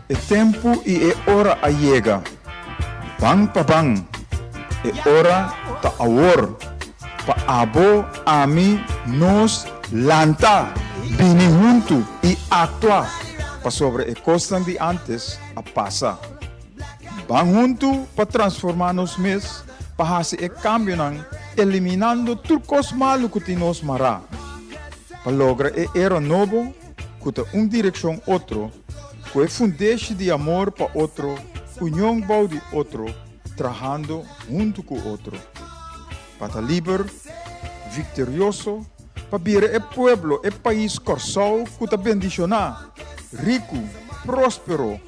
E tempu i e ora a yega. Ban pa ban. E ora ta awor. Pa abo, ami, nos, lanta, bini huntu i aktua, pasobra e kosnan di ántes a pasa. Ban huntu pa transformá nos mes, pa hasi e kambionan, eliminando tur kos malu ku tin nos mará, pa logra e era nobo ku ta un direkshon otro, ku e fundeshi di amor pa otro, union bou di otro, trahando huntu ku otro. Pa ta liber, viktorioso, pa bira e pueblo, e pais Kòrsou ku ta bendishoná, riku, próspero,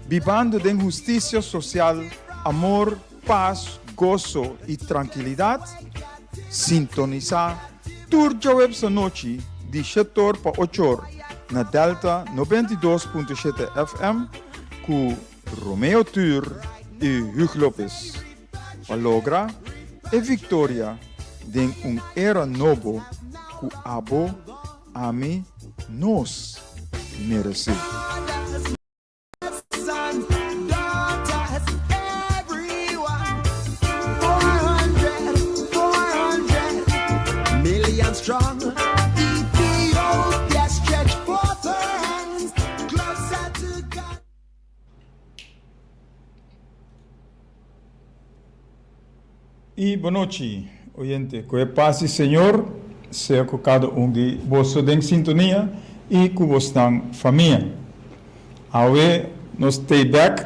bibando den hustisia sosial, amor, pas, goso i trankilidat, sintonisá tur djaweps anochi di shetor pa ochor na Delta 92.7 FM ku Romeo Tur i Hugh Lopez pa logra e viktoria den un era nobo ku abo, ami, nos meresé. I bonochi, oyente. Ku e pas di Señor sea ku kada un di boso den sintonia i ku bosnan famia. Awe nos tei bek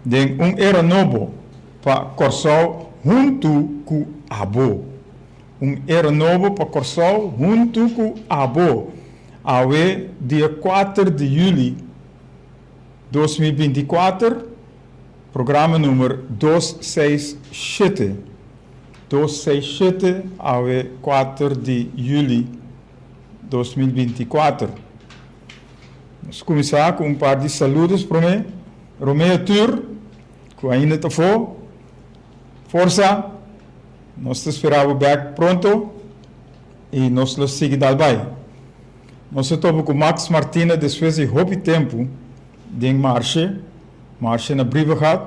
den un era nobo pa Kòrsou huntu ku abo. Un era nobo pa Kòrsou huntu ku abo. Awe dia kuater di yüli 2024, programa numer dos seis shete. Dos seis shete awe kuater di yüli 2024. Nos kuminsá ku un par di saludos promé. Romeo Tur, ku ainda ta afó. Forsa! Nos ta spera bo bèk pronto i nos lo sigui dal bai. Nos a topa ku Max Martina despues di hopi tempu den marshe, marshe na Brievengat,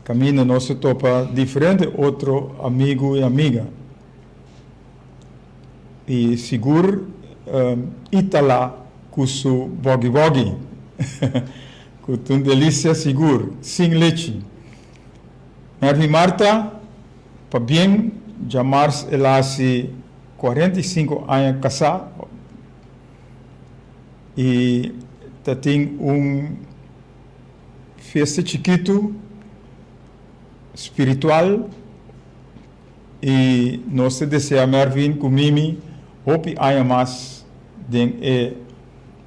kaminda nos a topa diferente otro amigu i amiga. I sigur Itala ku su bògi bògi, ku ta un delisia sigur, sin lechi. Mervin Marta, pabien, djamars el a hasi 45 aña kasá i ta tin un fiesta chikitu spiritual i nos ta desea Mervin ku Mimi hopi aña mas den e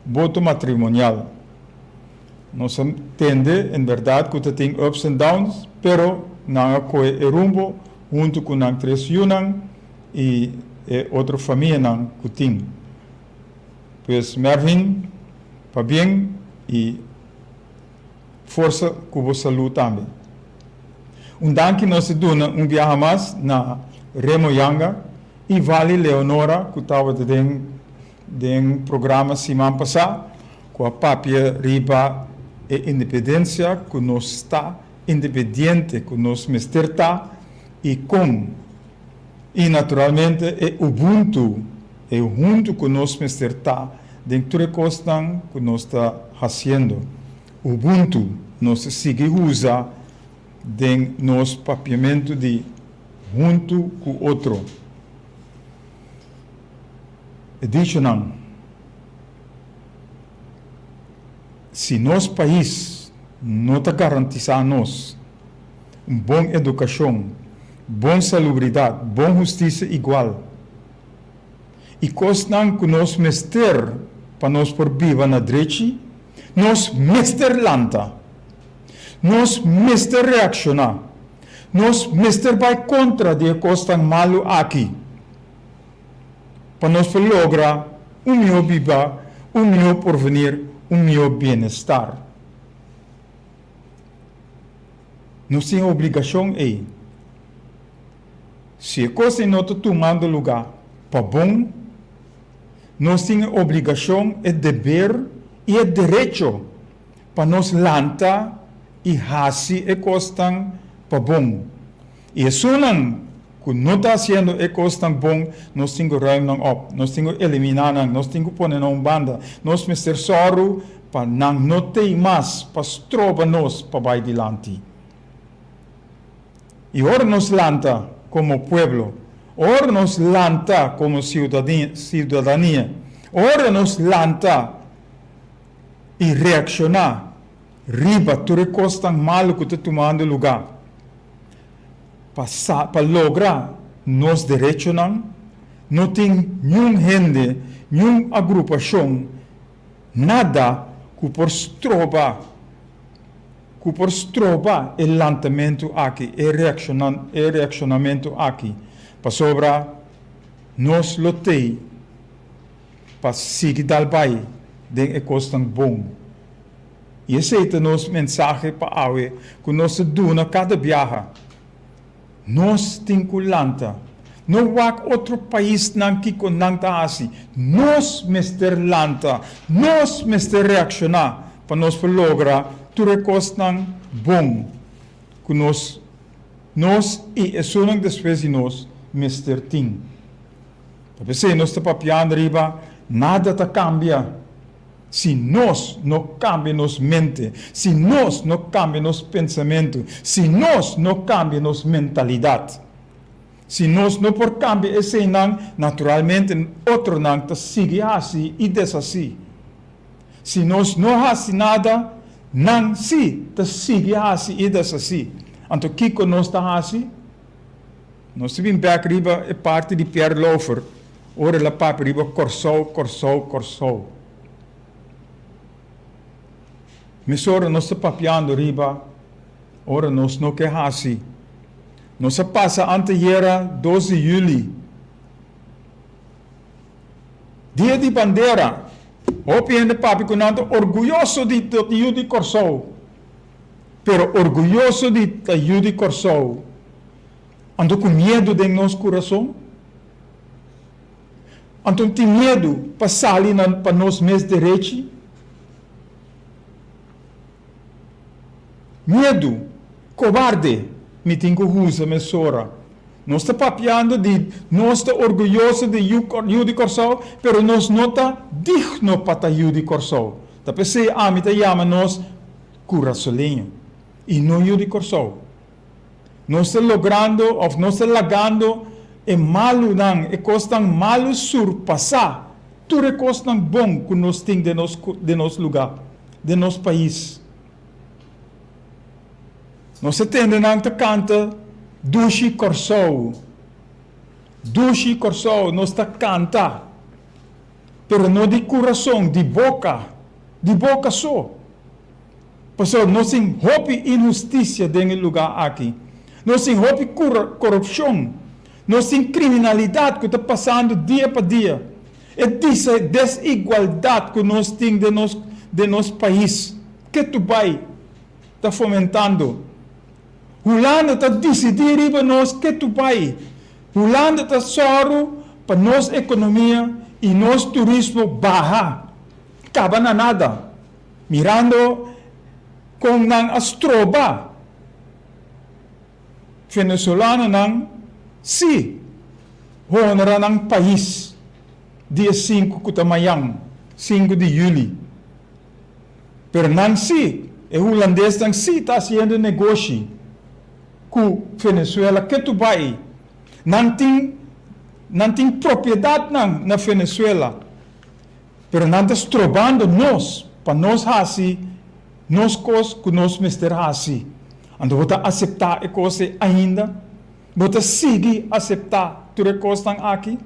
boto matrimonial. Nos a tende en berdad ku ta tin ups and downs, pero nan a kohe e rumbo huntu ku nan tres yunan i e otro famianan ku tin. Pues Mervin, pabien i forsa ku bo salu tambe. Un danki nos ta duna un biaha mas na Remo Yanga i Vali Leonora ku tabata den Den programa siman pasá ku a papia riba e independensia ku nos ta independiente ku nos mester ta i kon i naturalmente e ubuntu e huntu ku nos mester ta den tur e kosnan ku nos ta hasiendo. Ubuntu nos ta sigui usa den nos papiamentu di huntu ku otro. E dichonan, Si nos pais no ta garantisá nos un bon edukashon, bon salubridat, bon hustisia igual i kosnan ku nos mester pa nos por biba na drechi, nos mester lanta, nos mester reakshoná, nos mester bai kontra di e kosnan malu aki. Pa nos por logra un mihó biba, un mihó porvenir, un mihó bienestar. Nos tin e obligashon ei. Si e kos ei no ta tumando lugá pa bon, nos tin e obligashon, e deber i e derecho. pa nos lanta i hasi e kosnan pa bon. I esunnan ku no ta hasiendo e kosnan bon, nos tin ku ruim nan op, nos tin ku eliminá nan, nos tin ku pone nan un banda. Nos mester sòru pa nan no tei mas pa stroba nos pa bai dilanti. I ora nos lanta komo pueblo, ora nos lanta komo siudadania, ora nos lanta i reakshoná riba tur e kosnan malu ku ta tumando lugá pa sa pa logra nos derechonan, no tin niun hende, niun agrupashon, nada ku por stroba ku por stroba e lantamentu aki, e reakshonan e reakshonamentu aki, pasobra nos lo tei pa sigui dal bai den e kosnan bon. I esei ta nos mensahe pa awe ku nos ta duna kada biaha. Nos tin ku lanta. No wak otro paisnan kiko nan ta hasi. Nos mester lanta. Nos mester reakshoná pa nos por logra tur e kosnan bon ku nos nos i esunnan despues di nos mester tin. Ta p'esei nos ta papiando riba nada ta kambia. Si nos no kambia nos mente, si nos no kambia nos pensamentu, si nos no kambia nos mentalidat. Si nos no por kambia eseinan, naturalmente otronan ta sigui hasi i deshasí. Si nos no hasi nada, nan sí ta sigui hasi i deshasí. Anto kiko nos ta hasi? Nos ta bin bek riba e parti di Pierre Lauffer ora el a papia riba Kòrsou, Kòrsou, Kòrsou. Mesora nos ta papiando riba ora nos no ke hasi. Nos a pasa anteyera dos di yüli, Dia di Bandera. Hopi hende papia ku nan ta orguyoso di ta yu di Kòrsou. Pero orguyoso di ta yu di Kòrsou. Anto ku miedu den nos kurason? Anto tin miedu pa sali na pa nos mes derechi? Miedu, kobarde, mi tin ku usa mesora. Nos ta papiando di nos ta orguyoso di yu yu di Kòrsou, pero nos no ta digno pa ta yu di Kòrsou. Ta p'esei ami ta yama nos kurasoleño i no yu di Kòrsou. Nos ta logrando of nos ta lagando e malunan, e kosnan malu surpasá tur e kosnan bon ku nos tin den nos den nos lugá, den nos pais. Nos ta tende nan ta kanta Dushi Kòrsou, Dushi Kòrsou, nos ta kanta, pero no di kurason, di boka, di boka so. Pasobra nos tin hopi inhustisia den e lugá aki. Nos tin hopi korupshon. Nos tin kriminalidat ku ta pasando dia pa dia. E desigualdat ku nos tin den nos den nos pais ketu bai ta fomentando. Hulanda ta disidí riba nos ketu bai. Hulanda ta sòru pa nos ekonomia i nos turismo baha, kaba na nada. Mirando kon nan a stroba venezolanonan si honra nan pais dia sinku ku ta mayan, sinku di yuli. Pero nan si, e hulandesnan si ta hasiendo negoshi ku Venezuela ketu bai. Nan tin nan tin propiedatnan na Venezuela. Pero nan ta strobando nos pa nos hasi nos kos ku nos mester hasi. Anto bo ta aseptá e kos ei ainda? Bo ta sigui aseptá tur e kosnan aki?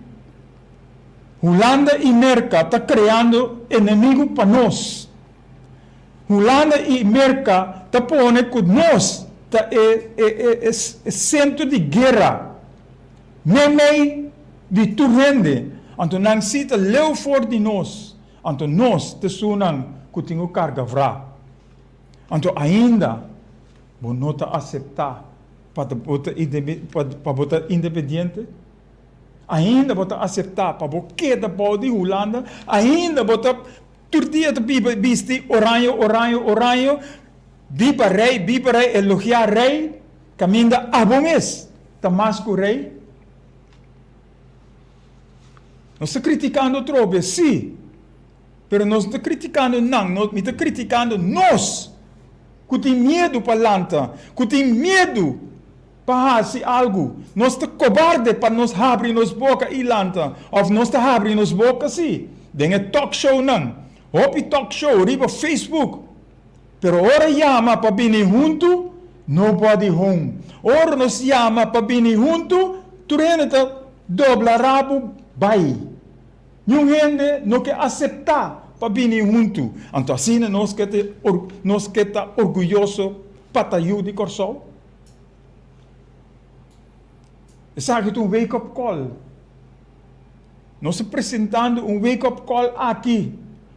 Hulanda i Merka ta kreando enemigu pa nos. Hulanda i Merka ta pone ku nos ta e e e e sentro di guera. Meimei di tur hende, anto nan si ta leu for di nos, anto nos ta esunnan ku tin ku karga vra. Anto ainda bo no ta aseptá pa bo ta pa bo ta independiente? Ainda bo ta aseptá pa bo keda bou di Hulanda? Ainda bo ta. Tur dia ta biba bisti oraño, oraño, oraño, biba rei, biba rei, elogiá rei, kaminda abo mes ta mas ku rei. Nos ta kritikando trobe, sí, pero nos no ta kritikando nan, no, mi ta kritikando nos ku tin miedu pa lanta, ku tin miedu pa hasi algu. Nos ta kobarde pa nos habri nos boka i lanta, òf nos ta habri nos boka sí, den e talk shownan, hopi talk show riba Facebook, pero ora yama pa bini huntu, nobody home. Ora nos yama pa bini huntu, tur hende ta dobla rabu bai. Niun hende no ke aseptá pa bini huntu. Anto asina nos ke ta nos ke ta orguyoso pa ta yu di Kòrsou? Esaki ta un wake up call. Nos ta presentando un wake up call aki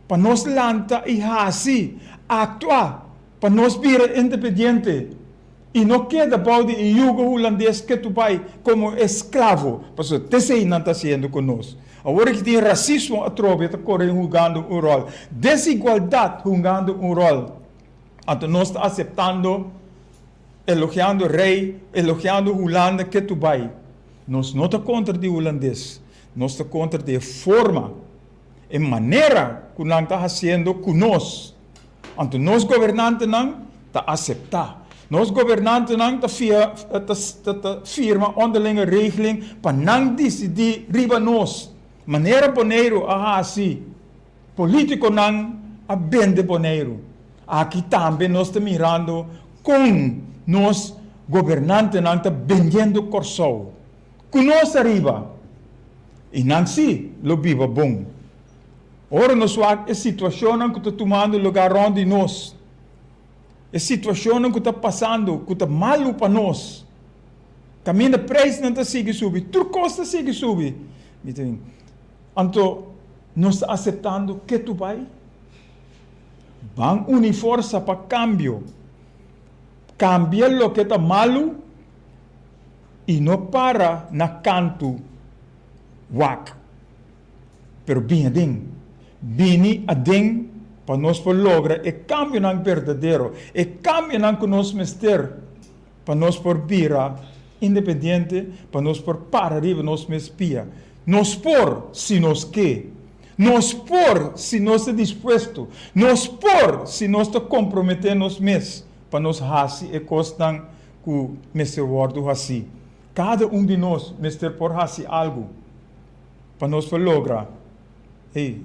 pa nos lanta i hasi, aktua pa nos bira independiente i no keda bou di e yugo hulandes ke tu bai komo esklavo, pasobra t'esei nan ta hasiendo ku nos. Awor aki tin rasismo atrobe ta kore hungando un ròl, desigualdat hungando un ròl. Anto nos ta aseptando, elogiando rei, elogiando Hulanda ke tu bai. Nos no ta kontra di hulandes, nos ta kontra di e forma, e manera ku nan ta hasiendo ku nos. Anto nos gobernantenan ta aseptá. Nos gobernantenan ta fia, ta, ta firma onderlinge regeling pa nan disidí riba nos. Manera Boneiru a hasi. Polítikonan a bende Boneiru. Aki tambe nos ta mirando kon nos gobernantenan ta bendiendo Kòrsou. Ku nos ariba. I nan sí lo biba bon. Ora nos wak e situashonnan ku ta tumando lugá rònt di nos, e situashonnan ku ta pasando ku ta malu pa nos, kaminda preisnan ta sigui subi, tur kos ta sigui subi. Mi ta bin. Anto nos ta aseptando ketu bai? Ban uni forsa pa kambio. Kambia loke ta malu i no para na kantu wak. Pero bini aden. Bini aden pa nos por logra e kambionan berdadero, e kambionan ku nos mester pa nos por bira independiente, pa nos por para riba nos mes pia. Nos por si nos ke. Nos por si nos ta dispuesto. Nos por si nos ta komprometé nos mes pa nos hasi e kosnan ku mester wòrdu hasí. Kada un di nos mester por hasi algu pa nos por logra e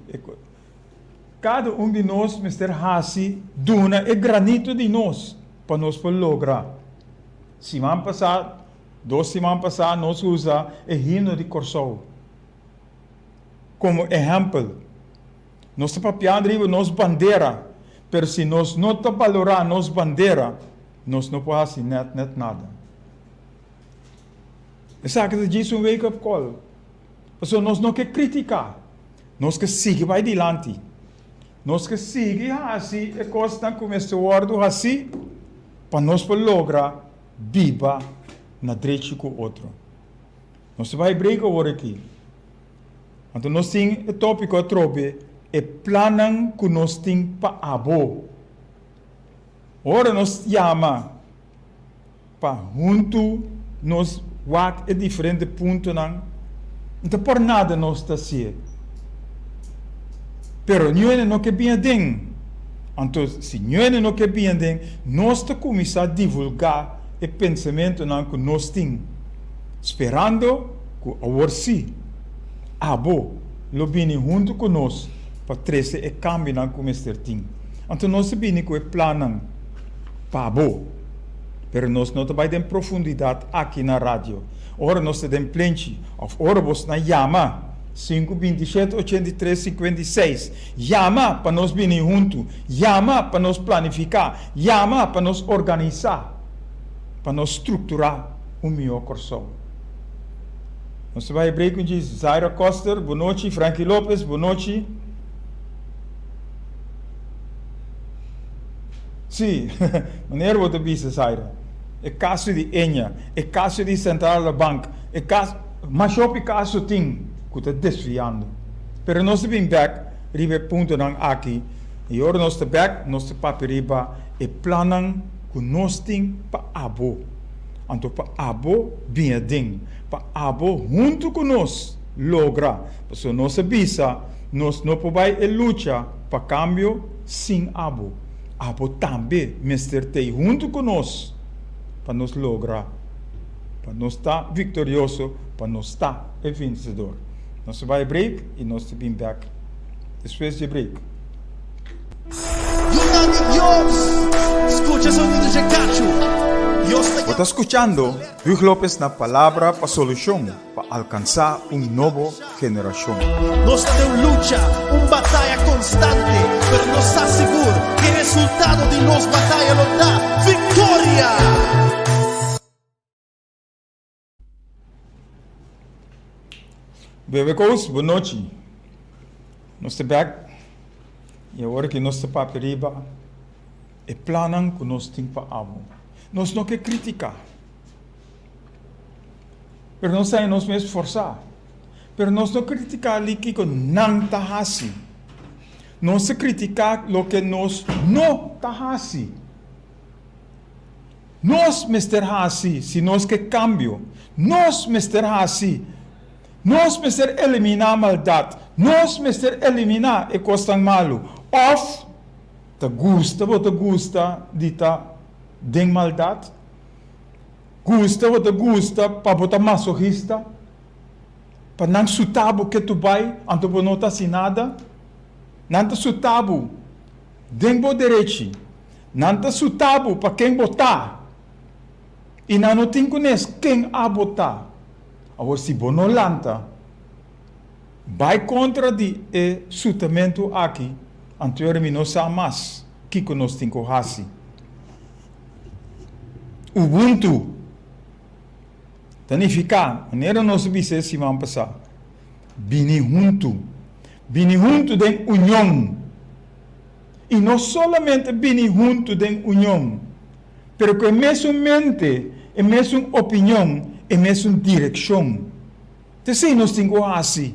Kada un di nos mester hasi duna e granito di nos pa nos por logra. Siman pasá, dos siman pasá nos usa e himno di Kòrsou komo ehèmpel. Nos ta papiando riba nos bandera, pero si nos no ta balorá nos bandera, nos no por hasi nèt nèt nada. Esaki ta djis un wake up call. Pasobra nos no ke kritiká. Nos ke sigui bai dilanti. Nos ke sigui hasi e kosnan ku mester wòrdu hasí pa nos por logra biba na drechi ku otro. Nos ta bai break awor aki. Anto nos tin e tópiko atrobe, e plannan ku nos tin pa abo. Ora nos yama pa huntu nos wak e diferente puntonan, no ta por nada nos ta hacié. Pero ñuene no ke bin aden. Anto si ñuene no ke bin aden, nos ta cuminsa divulga e pensamentonan cu nos tin, sperando cu awor si, abo lo bini huntu cu nos pa trece e cambionan cu mester tin. Anto nos ta bini cu e plannan pa bo. Pero nos no ta bai den profundidat aki na radio. Ora nos ta den plenchi of ora bos na yama sinku 27 83 56, yama pa nos bini huntu, yama pa nos planifiká, yama pa nos organisá, pa nos strukturá un mihó Kòrsou. Nos ta bai break un djis. Zaira Koster, bonochi. Frankie Lopez, bonochi. Sí, manera bo ta bisa, Zaira, e kaso di Enja, e kaso di Centrale Bank, e kaso, masha hopi kaso tin ku ta desviando. Pero nos ta bin bek. riba e puntonan aki i ora nos ta bek nos ta papia riba e plannan ku nos tin pa abo. Anto pa abo bin aden, pa abo huntu ku nos logra, pasobra nos a bisa nos no por bai e lucha pa kambio sin abo. Abo tambe mester t'ei huntu ku nos pa nos logra, pa nos ta viktorioso, pa nos ta e vensedor. Nos ta bai break i nos ta bin bek despues dje break. Yunan di Dios, skucha sonido dje kachu. Dios ta Bo ta skuchando Huug Lopez na Palabra pa Solushon pa alkansá un nobo generashon. Nos ta den un lucha, un bataya konstante, pero nos sa sigur ku e resultado di nos bataya lo ta viktoria! Bebe Koos, bon nochi. Nos ta bek y awor aki nos ta papia riba e plannan ku nos tin pa abo. Nos no ke kritiká, pero nos ta haña nos mes forsá. Pero nos no kritiká li kiko nan ta hasi. Nos ta kritiká loke nos no ta hasi. Nos mester hasi si nos ke kambio. Nos mester hasi. Nos mester eliminá maldat. Nos mester eliminá e kosnan malu. Òf ta gusta bo ta gusta di ta den maldat? Gusta bo ta gusta pa bo ta masohista? Pa nan suta bo ke tu bai anto bo no ta hasi nada? Nan ta suta bo den bo derechi. Nan ta suta bo pa ken bo ta, i nan no tin kunes ken abo ta. Awor si bo no lanta bai kontra di e sutamentu aki, anto mi no sa mas kiko nos tin ku hasi. Ubuntu ta nifiká, manera nos a bisa e siman pasá, bini huntu, bini huntu den union. I no solamente bini huntu den union, pero ku e mesun mente, e mesun opinion, e mesun direkshon. Ta esei nos tin ku hasi.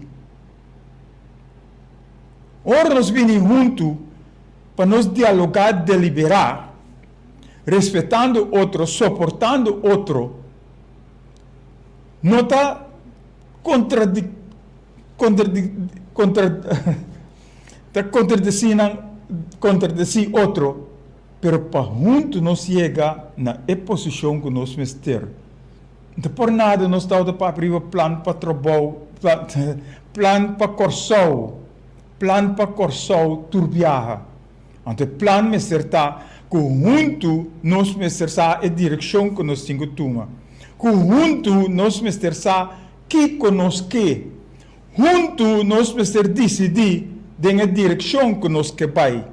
Ora nos bini huntu pa nos dialogá, deliberá, respetando otro, soportando otro, no ta kontradi, kontradi, kontra. Ta kontradesí nan kontradesí otro, pero pa huntu nos yega na e posishon ku nos mester. No ta por nada nos tabata papia riba plan pa trabou, plan pa Kòrsou, plan pa Kòrsou tur biaha. Anto e plan mester ta ku huntu nos mester sa e direkshon ku nos tin ku tuma, ku huntu nos mester sa kiko nos ke, Huntu nos mester disidí den e direkshon ku nos ke bai.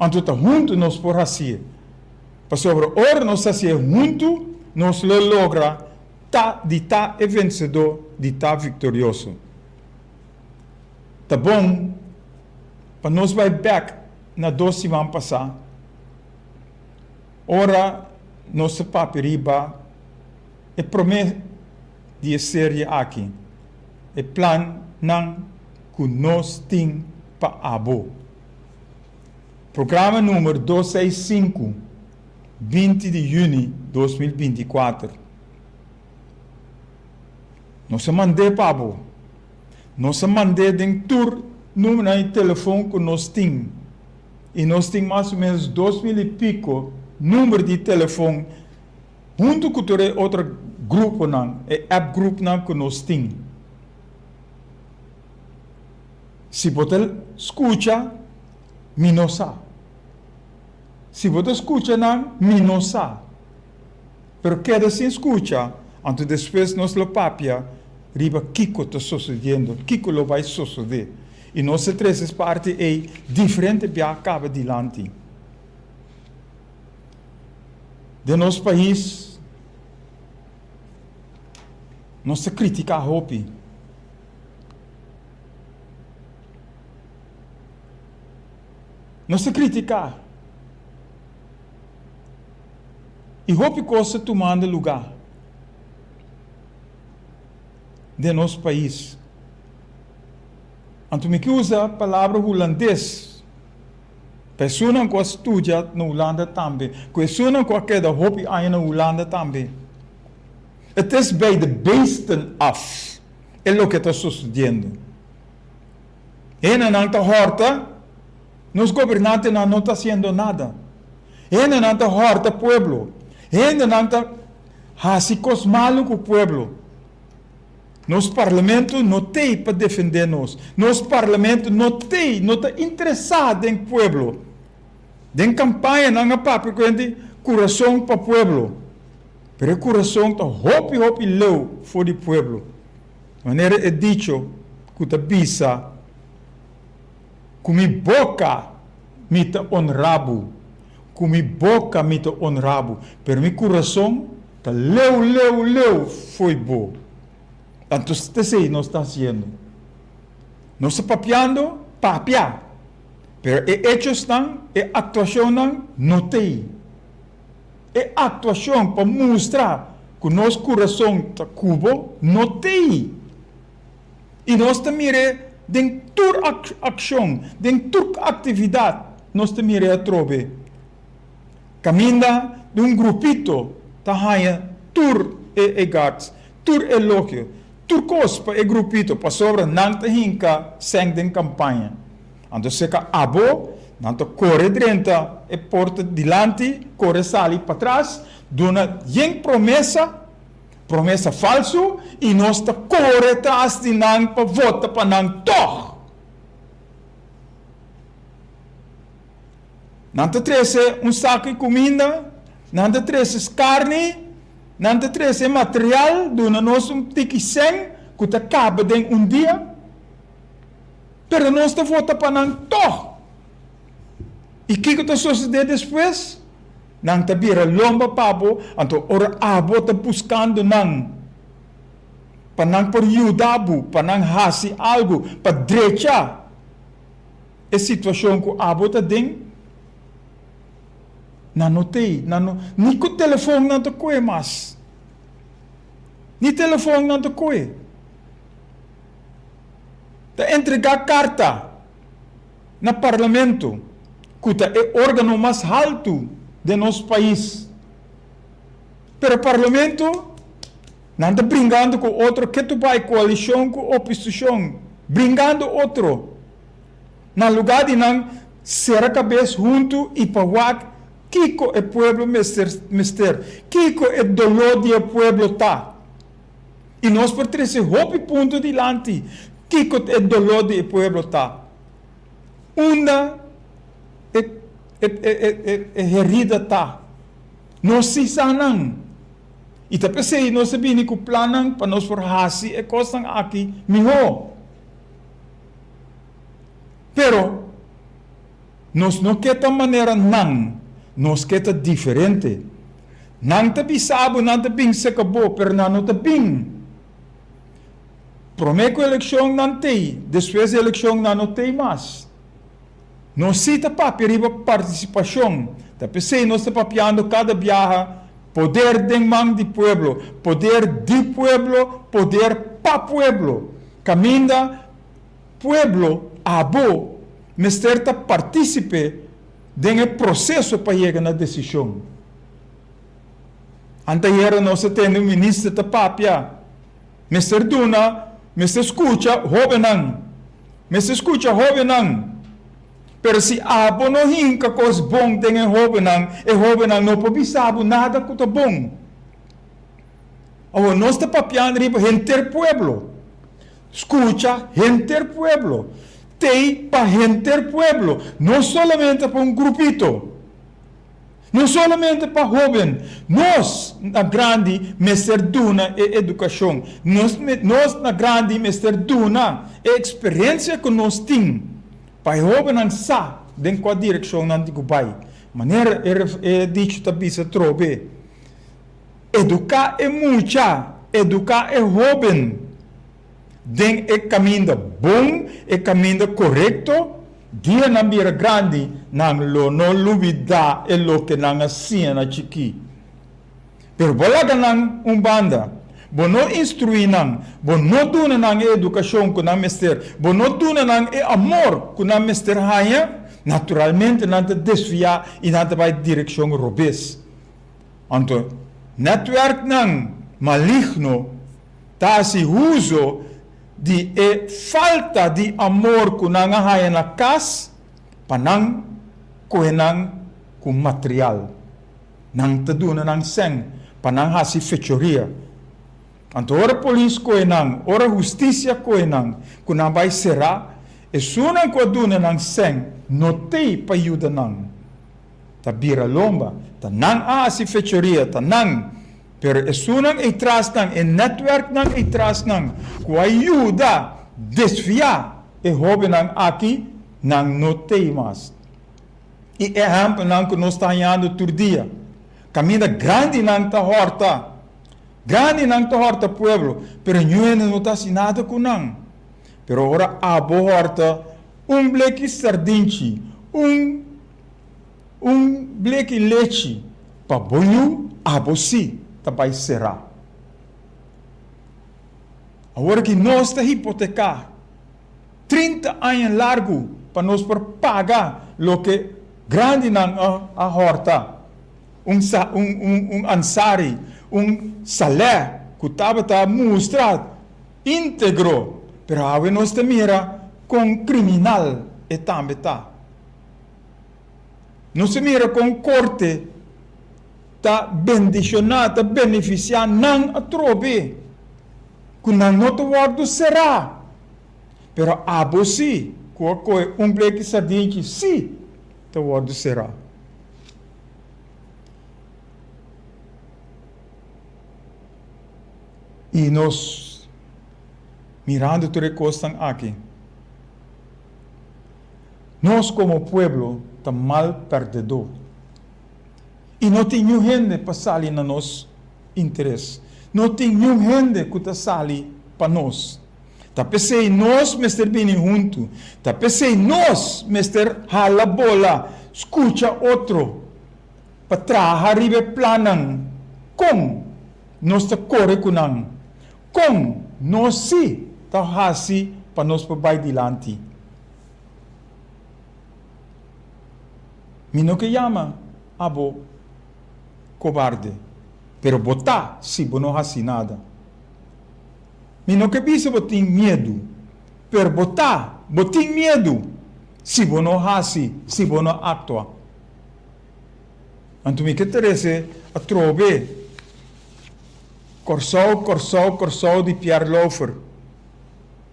Anto ta huntu nos por hasié. Pasobra ora nos hasié huntu, nos lo logra ta di ta e vensedó, di ta viktorioso. Ta bon pa nos bai bèk na dos siman pasá, ora nos ta papia riba e promé di e serie aki, e plannan ku nos tin pa abo. Programa numer dos seis sinku, 20 di yüni 2024. Nos a mand'é pa bo. Nos a mand'é den tur numernan di telefon ku nos tin. I nos tin mas o ménos 2000 i piko numer di telefon Huntu ku tur e otro gruponan, e app groupnan ku nos tin. Si bo ta skucha, mi no sa. Si bo ta skucha nan, mi no sa. Pero keda sin skucha, anto despues nos lo papia riba kiko ta sosodiendo, kiko lo bai sosodé. I nos ta trese es parti ei diferente bia kaba dilanti. Den nos pais nos ta critica hopi. Nos ta critica. Y hopi cos ta tumando lugar den nos pais. Anto mi ke usa palabra hulandes pa esunnan ku a studia na Hulanda tambe, ku esunnan ku a keda hopi aña na Hulanda tambe. Het is bij de beesten af e loke ta sosodiendo. Hendenan ta hòrta, nos gobernantenan no ta hasiendo nada. Hendenan ta hòrta pueblo, hendenan ta hasi kos malu ku pueblo. Nos parlamento no t'ei pa defendé nos. Nos parlamento no t'ei, no ta interesá den pueblo. Den kampaña nan a papia ku hende kurason pa pueblo, pero e kurason ta hopi hopi leu for di pueblo. Manera e dicho ku ta bisa, Ku mi boka mi ta onrá bo, ku mi boka mi ta onrá bo, pero mi kurason ta leu leu leu fo'i bo. Anto esei nos ta hasiendo. Nos ta papiando papia, pero e echosnan, e aktuashonnan no t'ei. E aktuashon pa mustra ku nos kurason ta ku bo no t'ei. I nos ta mir'é den tur akshon, den tur aktividat nos ta mir'é atrobe. Kaminda di un grupito ta haña tur e egards, tur elogio, tur kos pa e grupito pasobra nan ta hinka sèn den kampaña. Anto seka abo, nan ta kore drenta e porta dilanti, kore sali patras, duna yen promesa, promesa falsu, i nos ta kore tras di nan pa vota pa nan tòg. Nan ta trese un saku di kuminda, nan ta trese karni, nan ta trese material, duna nos un tiki sèn ku ta kaba den un dia. Pero nos ta vota pa nan tòg. I kiko ta sosodé despues? Nan ta bira lomba pa bo, anto ora abo ta buskando nan pa nan por yuda bo, pa nan hasi algu pa drecha e situashon ku abo ta den, nan no t'ei, nan no, ni ku telefon nan ta kohe mas. Ni telefon nan ta kohe. Ta entregá karta na Parlamento, ku ta e órgano mas haltu den nos pais. Pero Parlamento, nan ta bringando ku otro ketu bai, koalishon ku oposishon, bringando otro. Na lugá di nan sera kabes huntu i pa wak kiko e pueblo mester mester, kiko e doló di e pueblo ta. I nos por trese hopi punto dilanti kiko e doló di e pueblo ta. Unda e e e e herida ta. Nos si sa nan. I ta p'esei nos a bini ku plannan pa nos por hasi e kosnan aki mihó. Pero nos no ke ta manera nan, nos ke ta diferente. Nan ta bisa bo nan ta bin seka bo, pero nan no ta bin. Promé ku elekshon nan t'ei, despues di elekshon nan no t'ei mas. Nos si ta papia riba partisipashon, ta p'esei nos ta papiando kada biaha poder den man di pueblo, poder di pueblo, poder pa pueblo. Kaminda pueblo, abo, mester ta partísipe den e proseso pa yega na desishon. Anteayera nos a tende un minister ta papia, mester duna, mester skucha hóbennan, mester skucha hóbennan. Pero si abo no hinka kos bon den e hóbennan, e hóbennan no por bisa bo nada ku ta bon. Awor nos ta papiando riba henter pueblo. Skucha henter pueblo. T'ei pa henter pueblo, no solamente pa un grupito, no solamente pa hoben. Nos na grandi mester duna e edukashon, nos nos na grandi mester duna e eksperensia ku nos tin pa e hobennan sa den kua direkshon nan tin ku bai. Manera e e dicho ta bisa trobe, Eduká e mucha, eduká e hoben den e kaminda bon, e kaminda korekto, dia nan bira grandi, nan lo no lubidá e loke nan a siña na chikí. Pero bo laga nan un banda. Bo no instruí nan, bo no duna nan e edukashon ku nan mester, bo no duna nan e amor ku nan mester haña, naturalmente nan ta desviá i nan ta bai direkshon robes. Anto, nètwèrknan maligno ta hasi uso di e falta di amor ku nan a haña na kas pa nan kohe nan ku material. Nan ta duna nan sèn pa nan hasi fechoria. Anto ora polis kohe nan, ora hustisia kohe nan, ku nan bai será, esunnan ku a duna nan sèn no t'ei pa yuda nan. Ta bira lomba, ta nan a hasi fechoria, ta nan. Pero esunnan ei tras nan, e nètwèrknan ei tras nan, ku a yuda desviá e hóbennan aki, nan no t'ei mas. I ehèmpelnan ku nos ta hañando tur dia, kaminda grandinan ta hòrta, grandinan ta hòrta pueblo, pero niun hende no ta hasi nada ku nan. Pero ora abo hòrta un bleki sardinchi, un un bleki lechi pa bo yu, abo sí ta bai será. Awor aki nos ta hipoteká. 30 aña largu pa nos por paga loke grandinan a horta. Un un Ansari, un Saleh ku tabata mustra integro, pero awe nos ta mira kon kriminal e tambe ta. Nos ta mira kon korte ta bendishoná, ta benefisiá nan atrobe ku nan no ta wòrdu será. Pero abo sí ku a kohe un bleki sardinchi sí ta wòrdu será. I nos mirando tur e kosnan aki, nos komo pueblo ta mal pèrdedó. I no tin niun hende pa sali na nos interes. No tin niun hende ku ta sali pa nos. Ta p'esei nos mester bini huntu. Ta p'esei nos mester hala bola, skucha otro, pa traha riba e plannan kon nos ta kore ku nan, kon nos sí ta hasi pa nos por bai dilanti. Mi no ke yama abo kobarde, pero bo ta si bo no hasi nada. Mi no ke bisa bo tin miedu, pero bo ta, bo tin miedu si bo no hasi, si bo no aktua. Anto mi ke trese atrobe Kòrsou, Kòrsou, Kòrsou di Pierre Lauffer.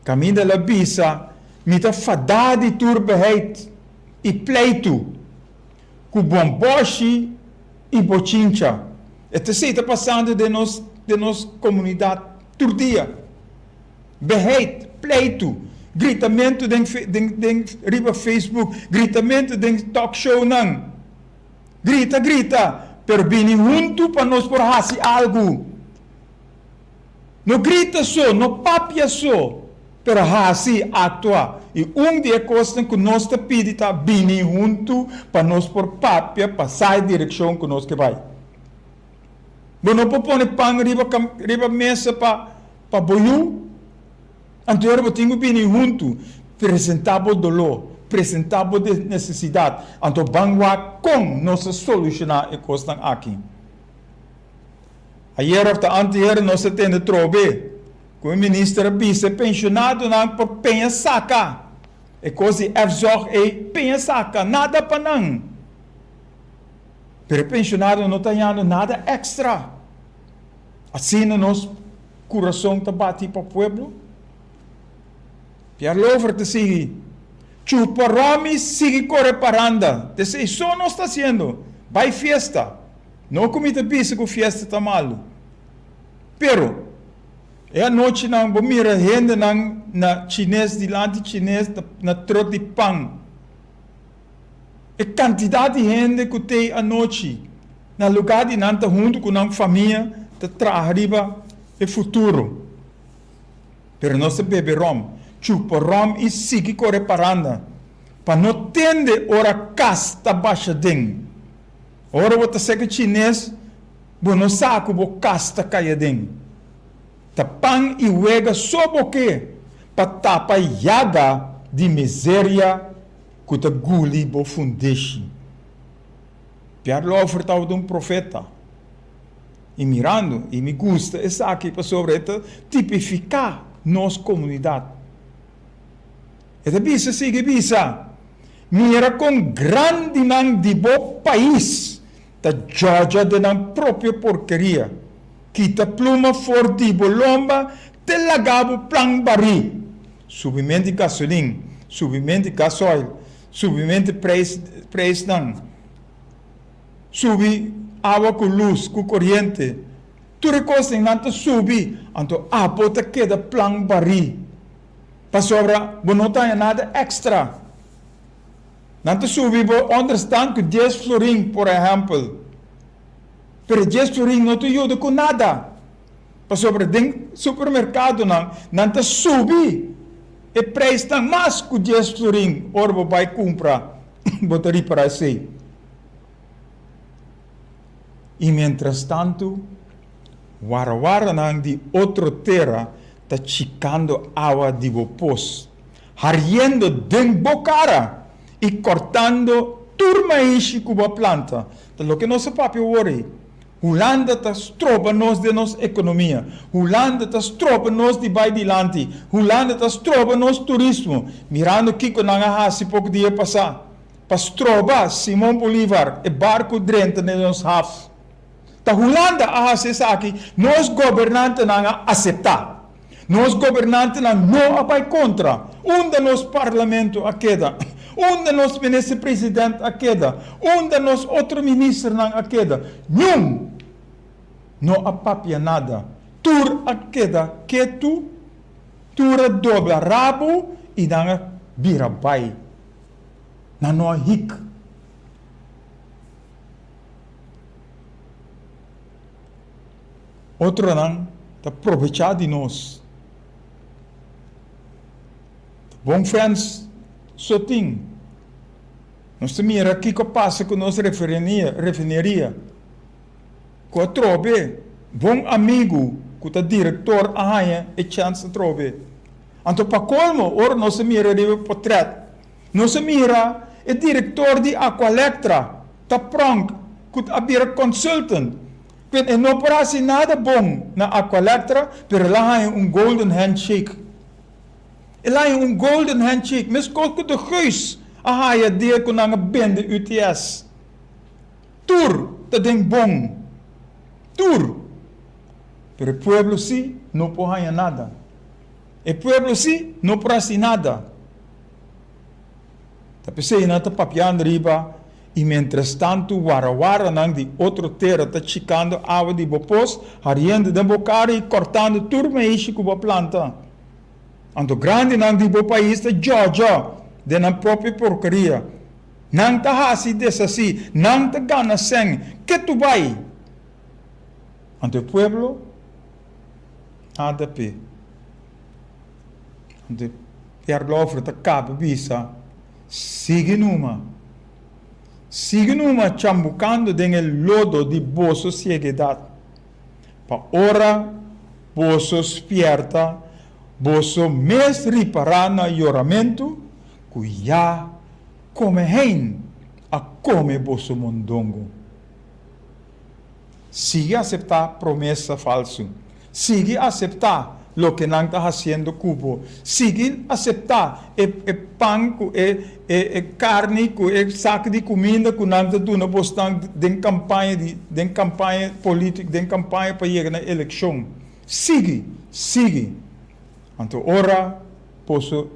Kaminda el a bisa, Mi ta fadá di tur beheit i pleitu ku bòmbòshi i bochincha. E ta esei ta pasando den nos den nos komunidat tur dia. Beheit, pleitu, gritamentu den den den riba Facebook, gritamentu den talkshownan. Grita, grita, pero bini huntu pa nos por hasi algu. No grita so, no papia so, pero hasi, aktua. I un di e kosnan ku nos ta pidi ta bini huntu pa nos por papia pa sa e direkshon ku nos ke bai. Bo no por pone pan riba riba mesa pa pa bo yu. Anto ora bo tin ku bini huntu, presentá bo doló, presentá bo nesesidat, anto ban wak kon nos ta solushoná e kosnan aki. Ayer of ta anteayer nos a tende trobe ku e minister a bisa e penshonadonan por peña saka e kos di F-zorg ei, peña saka, nada pa nan. Pero e penshonado no ta hañando nada èkstra. Asina nos kurason ta bati pa pueblo? Pierre Lover ta sigui, Chupa ròm i sigui kore paranda. T'esei so nos ta hasiendo. Bai fiesta. No ku mi ta bisa ku fiesta ta malu. Pero, e anochinan bo mira hendenan na chines, dilanti chines, na tròk di pan. E kantidat di hende ku t'ei anochi, na lugá di nan ta huntu ku nan famia ta traha riba e futuro. Pero nos ta bebe ròm, chupa ròm i sigui kore paranda pa no tende ora kas ta basha den. Ora bo ta seka chines, bo no sa ku bo kas ta kai aden. Ta pan i wega so bo ke pa tapa yaga di miseria ku ta guli bo fundeshi. Pierre Lauffer tabata un profeta. I mirando, i mi gusta esaki pasobra e ta tipifiká nos komunidat. E ta bisa sigui bisa, Mira kon grandinan di bo pais ta djòdja den nan propio porkeria. Kita pluma for di bo lomba te laga bo plan barí. Subiment di gasolin, subiment di gasoil, subiment di prijs prijsnan, subi awa ku lus ku koriente, tur e kosnan nan ta subi, anto abo ta keda plan barí. Pasobra bo no ta haña nada èkstra. Nan ta subi bo ònderstant ku dies florin, por ehèmpel. Pero e dies florin no ta yuda ku nada. Pasobra den supermerkadonan nan ta subi e preisnan mas ku dies florin ora bo bai kumpra. Bo ta ripará esei. I mientrastantu, warawaranan di otro tera ta chikando awa di bo pos, hariendo den bo kara i kòrtando tur maishi ku bo a planta. Ta loke nos a papia awor ei. Hulanda ta stroba nos den nos ekonomia. Hulanda ta stroba nos di bai dilanti. Hulanda ta stroba nos turismo. Mirando kiko nan a hasi poko dia pasá pa stroba Simon Bolivar e barku drenta den nos haf. Ta Hulanda a hasi esaki, nos gobernantenan a aseptá. Nos gobernantenan no a bai kontra. Unda nos parlamento a keda? Unda nos minister president a keda? Unda nos otro ministernan a keda? Niun no a papia nada. Tur a keda ketu, tur a dobla rabu i nan a bira bai. Nan no a hik. Otronan ta probechá di nos. Ta bon fans so tin. Nos ta mira kiko a pasa ku nos refineria. Ku atrobe bon amigu ku ta direktor a haña e chèns atrobe. Anto pa kolmo ora nos ta mira riba e potrèt Nos a mira e director di Aqualectra ta pronk cu a bira consultant. Pen e no por haci nada bon na Aqualectra pero el a haña un golden handshake. El a haña un golden handshake mescos cu de Geus a haya dia cu nan a bende UTS. Tur ta den bon. Tur. Pero e pueblo si no por haña nada. E pueblo si no por haci nada. Ta p'esei nan ta papiando riba, i mientrastantu warawaranan di otro tera ta chikando awa di bo pos, hariendo den bo kara i kòrtando tur meishi ku bo a planta. Anto grandinan di bo pais ta djòdjò den nan propio porkeria. Nan ta hasi deshasí, nan ta gana sèn ketu bai. Anto e pueblo nada p'e. Anto Pierre Lauffer ta kaba bisa, Sigui numa. Sigui numa chambukando den e lodo di boso sieguedat, pa ora boso spierta, boso mes ripará na yoramentu ku ya kome hein a kome boso mondongo. Sigui aseptá promesa falsu. Sigui aseptá loke nan ta hasiendo ku bo. Sigui aseptá e e pan ku e e e karni ku e sak di kuminda ku nan ta duna bosnan den kampaña di den kampaña polítiko, den kampaña pa yega na elekshon. Sigui, sigui. Anto ora boso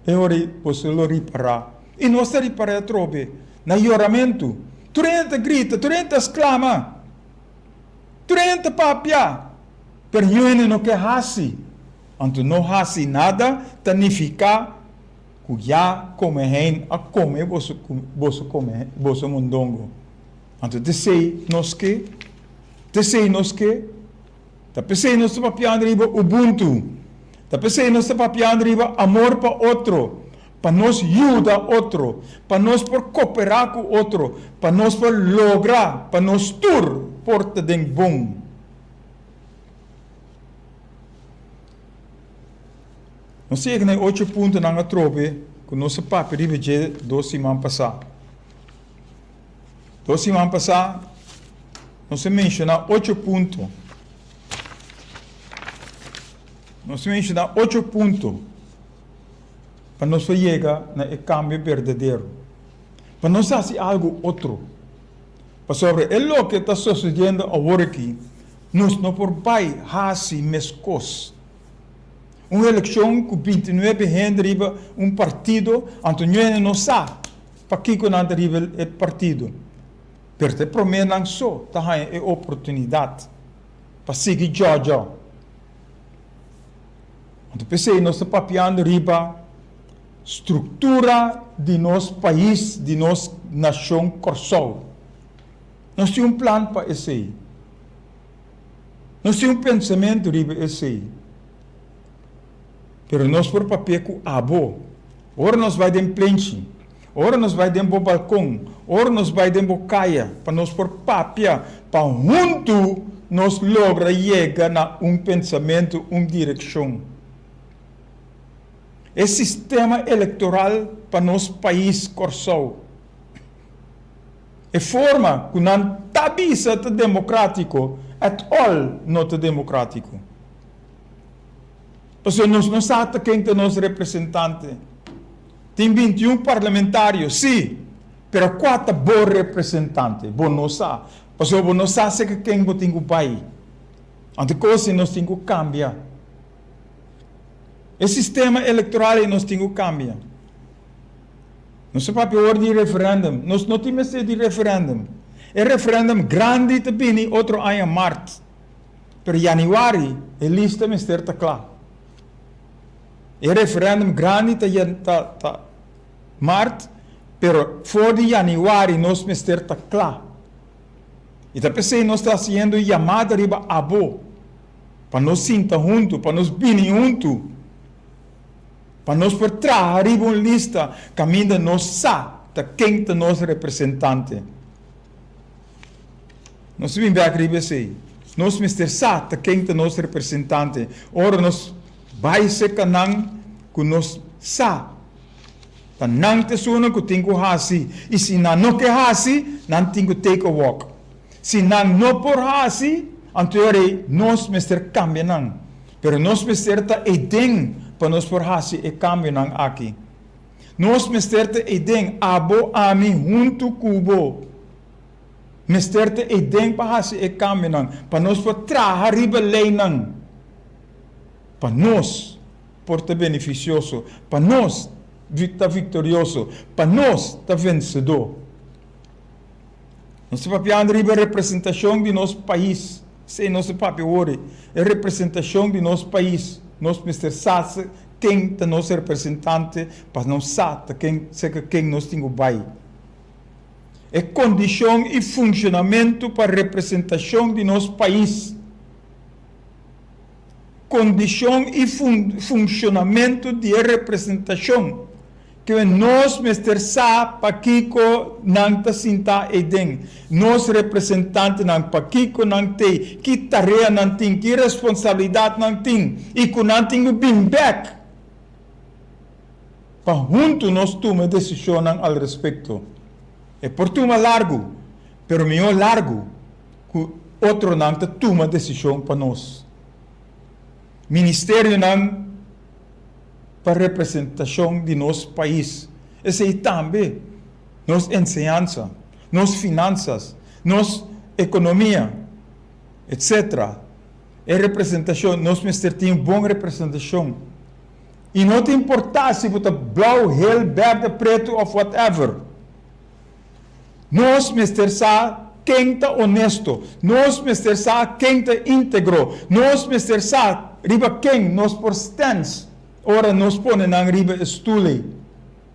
E ora ei boso lo ripará. I nos ta ripará atrobe na yoramentu. Tur hende ta grita, tur hende ta sklama, tur hende ta papia, pero niun hende no ke hasi. Anto no hasi nada ta nifiká ku ya kome hein a kome boso boso kome boso mondongo. Anto t'esei nos ke, t'esei nos ke. Ta p'esei nos ta papiando riba Ubuntu. Ta p'esei nos ta papiando riba amor pa otro, pa nos yuda otro, pa nos por koperá ku otro, pa nos por logra pa nos tur por ta den bon. Nos yega na e ocho puntonan atrobe ku nos a papia riba dje dos siman pasá. Dos siman pasá nos a menshoná ocho punto. Nos a menshoná ocho punto pa nos por yega na e kambio berdadero. Pa nos hasi algu otro. Pasobra e loke ta sosediendo awor aki, nos no por bai hasi meskos. Un elekshon ku bintinuebe hende riba un partido, anto ñuene no sa pakiko nan ta riba e partido. Pero ta e promé nan so ta haña e oportunidat pa sigui djòdjò. Anto p'esei nos ta papiando riba struktura di nos pais, di nos nashon Kòrsou. Nos tin un plan pa esei. Nos tin un pensamentu riba esei. Pero nos por papia ku abo. Ora nos bai den plenchi, ora nos bai den bo balkon, ora nos bai den bo kaya, pa nos por papia, pa huntu nos logra yega na un pensamentu, un direkshon. E sistema elektoral pa nos pais Kòrsou. E forma ku nan ta bisa ta demokratiko at all no ta demokratiko. Pasobra nos no sa ta ken ta nos representante. Tin bintiun parlamentario, si, pero kua ta bo representante? Bo no sa. Pasobra bo no sa seka ken bo tin ku bai. Anto kos ei nos tin ku kambia. E sistema elektoral ei nos tin ku kambia. Nos ta papia ora di referendum. Nos no tin mester di referendum. E referendum grandi ta bini otro aña mart. Pero januari e lista mester ta kla. E referendum grandi ta ta ta mart, pero for di januari nos mester ta kla. I ta p'esei nos ta hasiendo yamada riba abo pa nos sinta huntu, pa nos bini huntu. Pa nos por traha riba un lista kaminda nos sa ta ken ta nos representante. Nos ta bin bek riba esei. Nos mester sa ta ken ta nos representante ora nos bai serka nan ku nos sa ta nan ta esunnan ku tin ku hasi i si nan no ke hasi nan tin ku take a walk. Si nan no por hasi anto e ora ei nos mester kambia nan. Pero nos mester ta eiden pa nos por hasi e kambionan aki. Nos mester ta eiden, abo, ami, huntu ku bo. Mester ta eiden pa hasi e kambionan, pa nos por traha riba leinan, pa nos por ta benefisioso, pa nos ta viktorioso, pa nos ta vensedó. Nos ta papiando riba representashon di nos pais. Esei nos ta papia awor. E representashon di nos pais. Nos mester sa ken ta nos representante pa nos sa ta ken serka ken nos tin ku bai. E kondishon i funshonamentu pa representashon di nos pais. Kondishon i funshonamentu di e representashon. Ke nos mester sa pakiko nan ta sintá eiden, nos representantenan, pakiko nan t'ei, ki tarea nan tin, ki responsabilidat nan tin i ku nan tin ku bin bèk pa huntu nos tuma e desishonnan al respekto. E por tuma largu, pero mihó largu ku otronan ta tuma desishon pa nos. Ministerionan. pa representashon di nos pais. Esei tambe nos enseñansa, nos finansas, nos ekonomia, etc. E representashon, nos mester tin un bon representashon. I no ta importá si bo ta blou, hel, bèrdè, pretu òf whatever. Nos mester sa ken ta onesto. Nos mester sa ken ta íntegro. Nos mester sa riba ken nos por stèns ora nos pone nan riba e stul ei.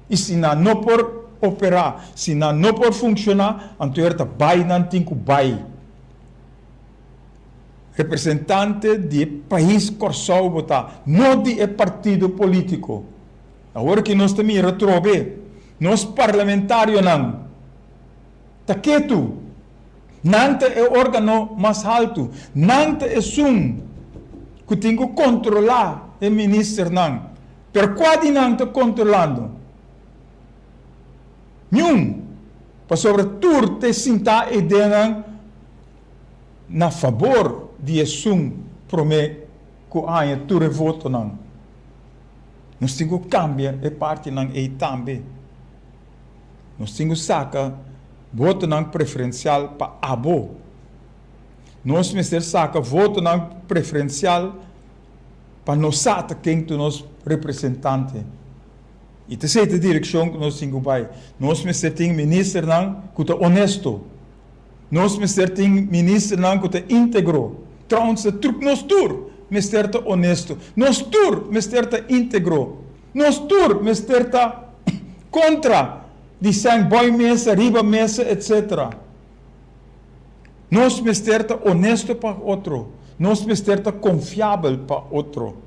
I si nan no por operá, si nan no por funshoná, anto er ta bai nan tin ku bai. Representante di e pais Kòrsou bo ta, no di e partido polítiko. Awor ki nos ta mira trobe nos parlamentarionan ta ketu, nan ta e organo mas haltu, nan ta esun ku tin ku kontrolá e ministernan. Pero kua di nan ta kontrolando? Niun! Pasobra tur ta sintá e ideanan na fabor di esun promé ku haña tur e votonan. Nos tin ku kambia e partinan ei tambe. Nos tin ku saka votonan preferensial pa abo. Nos mester saka votonan preferensial pa nos sa ta ken ta nos representante. I ta esei ta e direkshon ku nos tin ku bai. Nos mester tin ministernan ku ta onesto. Nos mester tin ministernan ku ta íntegro. Trouwens ta truk nos tur mester ta onesto. Nos tur mester ta íntegro. Nos tur mester ta kontra di sèn bòi mesa, riba mesa, etsetera. Nos mester ta onesto pa otro. Nos mester ta konfiabel pa otro.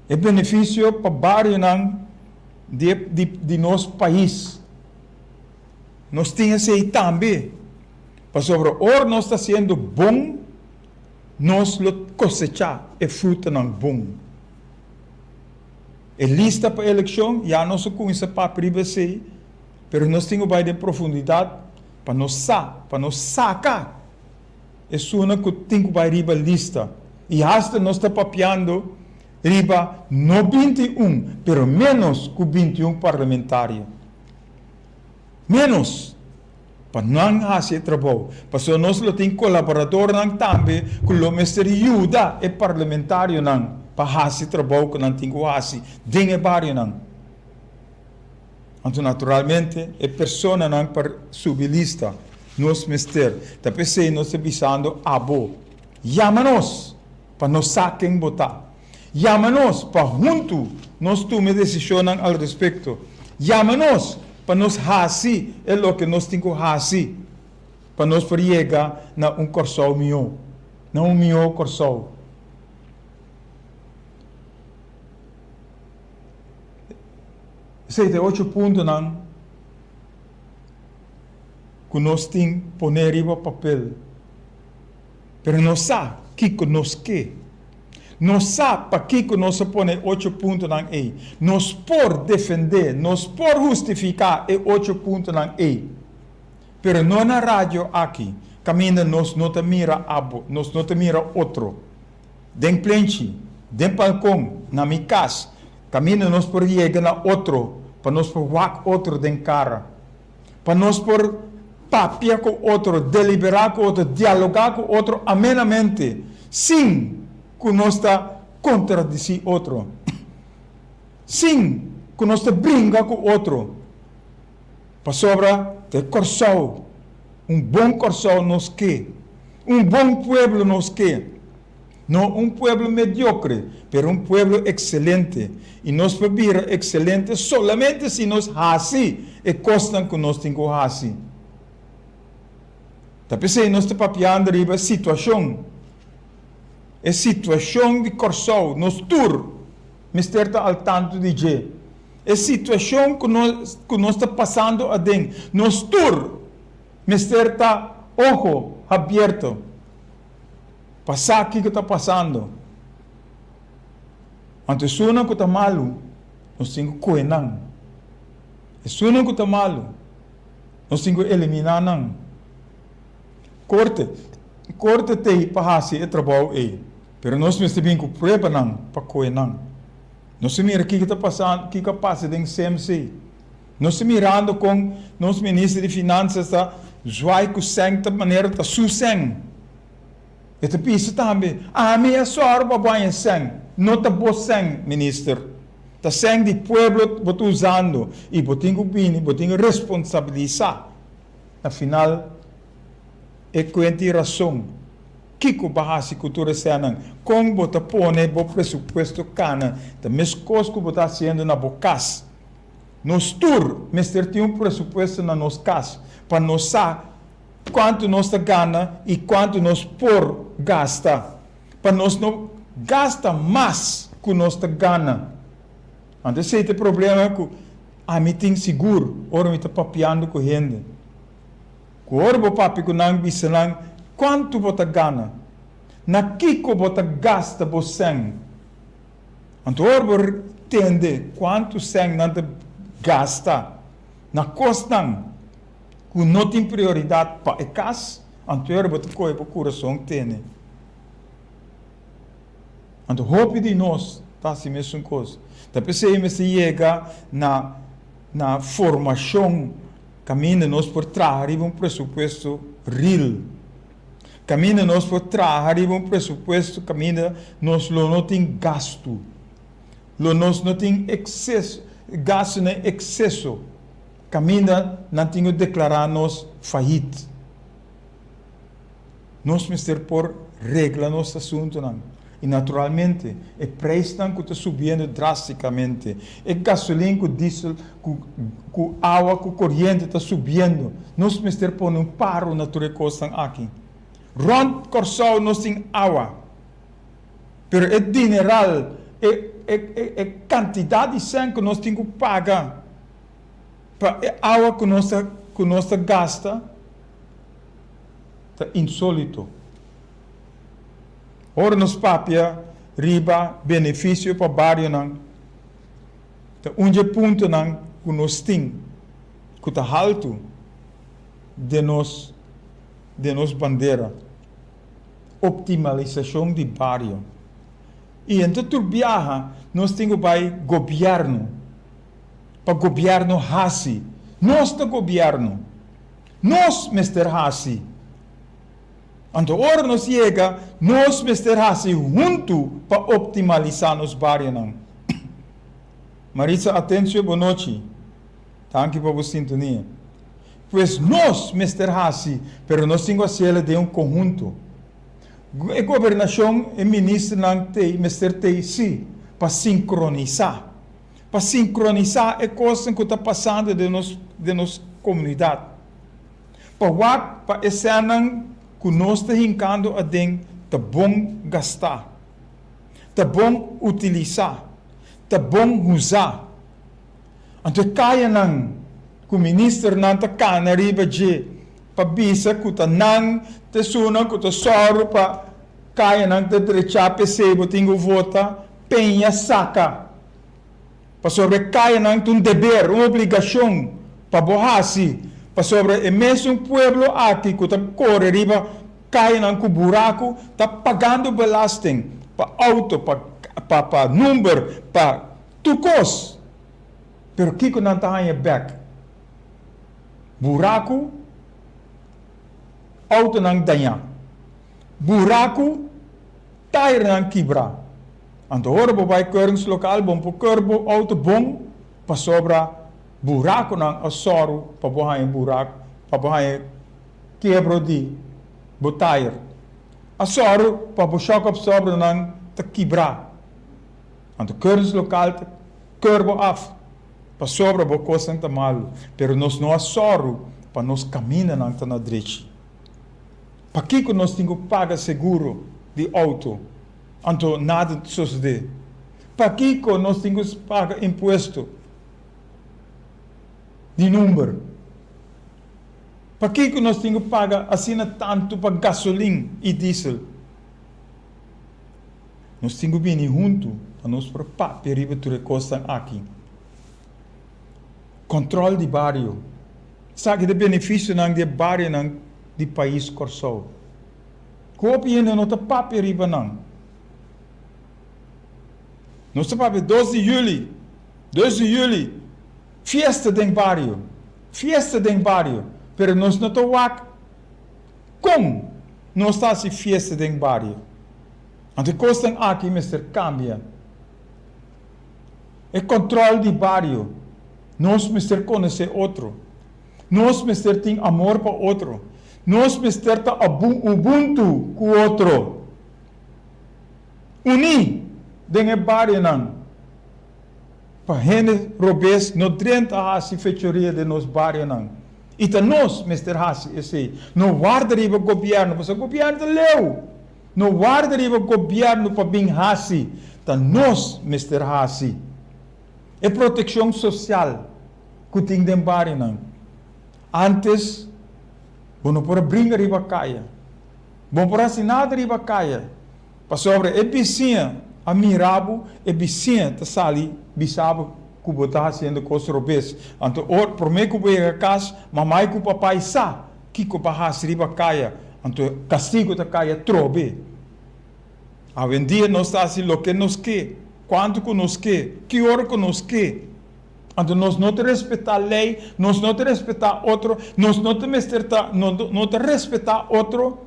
E benefisio pa barionan di di nos pais. Nos tin esei tambe, pasobra ora nos ta hasiendo bon, nos lo kosechá e frutanan bon. E lista pa elekshon, ya nos a kuminsá papia riba esei, pero nos tin ku bai den profundidat pa nos sa, pa nos saka esunnan ku tin ku bai riba lista. I hasta nos ta papiando riba no 21, pero ménos ku 21 parlamentario. Ménos pa nan hasi e trabou, pasobra nos lo tin kolaboradornan tambe ku lo mester yuda e parlamentarionan pa hasi trabou ku nan tin ku hasi den e barionan. Anto naturalmente e personanan pa subi lista nos mester. Ta p'esei nos ta bisando abo, yama nos pa nos sa ken bo ta. Yama nos pa huntu nos tuma e desishonnan al respekto. Yama nos pa nos hasi e loke nos tin ku hasi pa nos por yega na un Kòrsou mihó, na un mihó Kòrsou. Esei ta e ocho puntonan ku nos tin poné riba papel. Pero nos sa kiko nos ke. Nos sa pakiko nos a pone e ocho puntonan ei. Nos por defendé, nos por hustifiká e ocho puntonan ei. Pero no na radio aki, kaminda nos no ta mira abo, nos no ta mira otro. Den plenchi, den balkon, na mi kas, kaminda nos por yega na otro pa nos por wak otro den kara. Pa nos por papia ku otro, deliberá ku otro, dialogá ku otro amenamente, sin ku nos ta kontradisí otro, sin ku nos ta bringa ku otro. Pasobra ta e Kòrsou, un bon Kòrsou nos ke, un bon pueblo nos ke. No un pueblo mediocre, pero un pueblo excelente. Y nos por bira excelente solamente si nos haci e cosnan cu nos tin cu haci. Ta p'esey nos ta papiando riba e situacion. E situacion di Corsou, nos tur mester ta al tanto di dje. E situacion cu nos, cu nos ta pasando aden, nos tur mester ta ojo abierto. Pa sa kiko ta pasando. Anto esunnan ku ta malu, nos tin ku kohe nan. Esunnan ku ta malu, nos tin ku eliminá nan. Korte, korte t'ei pa hasi e trabou ei, pero nos mester bin ku pruebanan pa kohe nan. Nos ta mira kiko ta pasando, kiko a pasa den CMC. Nos ta mirando kon nos minister di Finansas ta zwaai ku sèn ta manera ta su sèn. E ta bisa tambe, Ami a sòru pa bo haña sèn, no ta bo sèn, minister. Ta sèn di pueblo bo ta usando i bo tin ku bini, bo tin ku responsabilisá. Na final, e kuenta i rason. Kiko bo a hasi ku tur e sènnan? Kon bo ta pone bo presupuesto kana? Ta meskos ku bo ta hasiendo na bo kas. Nos tur mester tin un presupuesto na nos kas pa nos sa kuantu nos ta gana i kuantu nos por gasta, pa nos no gasta mas ku nos ta gana. Anto esei ta e problema ku ami tin sigur ora mi ta papiando ku hende. Ku ora bo papia ku nan bisa nan kuantu bo ta gana, na kiko bo ta gasta bo sèn. Anto ora bo tende kuantu sèn nan ta gasta na kosnan ku no tin prioridat pa e kas, anto ora bo ta kohe bo kurason tene. Anto hopi di nos ta hasi mesun kos. Ta p'esei mester yega na na formashon kaminda nos por traha riba un presupuesto ril. Kaminda nos por traha riba un presupuesto kaminda nos lo no tin gastu. Lo nos no tin ekseso, gastunan ekseso. Kaminda nan tin ku deklará nos fayit. Nos mester por regla nos asuntunan y naturalmente e prijsnan cu ta subiendo drasticamente, e gasolin cu diesel cu cu awa cu coriente ta subiendo, nos mester pone un paro na tur e cosnan aki. Rond Corsou nos tin awa, pero e dineral, e e e cantidad di cen cu nos tin cu paga pa e awa cu nos ta cu nos ta gasta, ta insólito. Ora nos papia riba benefisio pa barionan, ta un dje puntonan ku nos tin ku ta haltu den nos den nos bandera, optimalisashon di bario. I ento tur biaha nos tin ku bai gobièrnu pa gobièrnu hasi. Nos ta gobièrnu. Nos mester hasi. Anto ora nos yega, nos mester hasi huntu pa optimalisá nos barionan. Maritza Atencio, bonochi. Danki pa bo sintonia. Pues nos mester hasi, pero nos tin ku hasiel den un konhunto. E gobernashon, e ministernan tei, mester tei sí, pa sinkronisá. Pa sinkronisá e kosnan ku ta pasando den nos den nos komunidat. Pa wak pa e sènnan ku nos ta hinkando aden ta bon gastá, ta bon utilisá, ta bon huzá. Anto e kayanan ku ministernan ta kana riba dje pa bisa ku ta nan ta esunnan ku ta sòru pa kayanan ta drechá p'esei bo tin ku vota peña saka. Pasobra e kayanan ta un deber, un obligashon pa bo hasi, pasobra e mesun pueblo aki ku ta kore riba kayanan ku buraku ta pagando belasting pa outo, pa pa pa number, pa tur kos. Pero kiko nan ta haña bèk? Buraku, outonan dañá. Buraku, tairnan kibrá. Anto ora bo bai keuringslokaal bo por keur bo auto bon pasobra buraconan a soru pa bo haña buraco pa bo haña kebro di bo tire. A soru pa bo shock absorbernan ta kibra. Anto keuringslokaal ta keur bo af pasobra bo cosnan ta malu. Pero nos no a soru pa nos camindanan ta na drechi. Pakico nos tin cu paga seguro di auto? Anto nada ta sosodé. Pakiko nos tin ku paga impuesto di number? Pakiko nos tin ku paga asina tantu pa gasolin i diesel? Nos tin ku bini huntu pa nos por papia riba tur e kosnan aki. Kòntròl di bario. Esaki ta benefisionan di e barionan di pais Kòrsou. Ku hopi hende no ta papia riba nan. Nos ta papia dos di juli, dos di juli, fiesta den bario, fiesta den bario, pero nos no ta wak kon nos ta hasi fiesta den bario. Anto e kosnan aki mester kambia. E kòntròl di bario, nos mester konosé otro. Nos mester tin amor pa otro. Nos mester ta ubuntu ku otro. Uní den e barionan pa hende robes no drenta hasi fechoria den nos barionan. I ta nos mester hasi esei. No warda riba gobièrnu, pasobra gobièrnu ta leu. No warda riba gobièrnu pa bin hasi, ta nos mester hasi. E protekshon sosial ku tin den barionan. Antes bo no por a bringa riba kaya. Bo no por hasi nada riba kaya. Pasobra e bisiña a mira bo, e bisiña ta sali bisa bo ku bo ta hasiendo kos robes. Anto ora promé ku bo yega kas, mamai ku papai sa kiko bo a hasi riba kaya, anto kastigu ta kai atrobe. Awendia nos ta hasi loke nos ke, kuantu ku nos ke, ki ora ku nos ke. Anto nos no ta respetá lei, nos no ta respetá otro, nos no ta mester ta, no no ta respetá otro,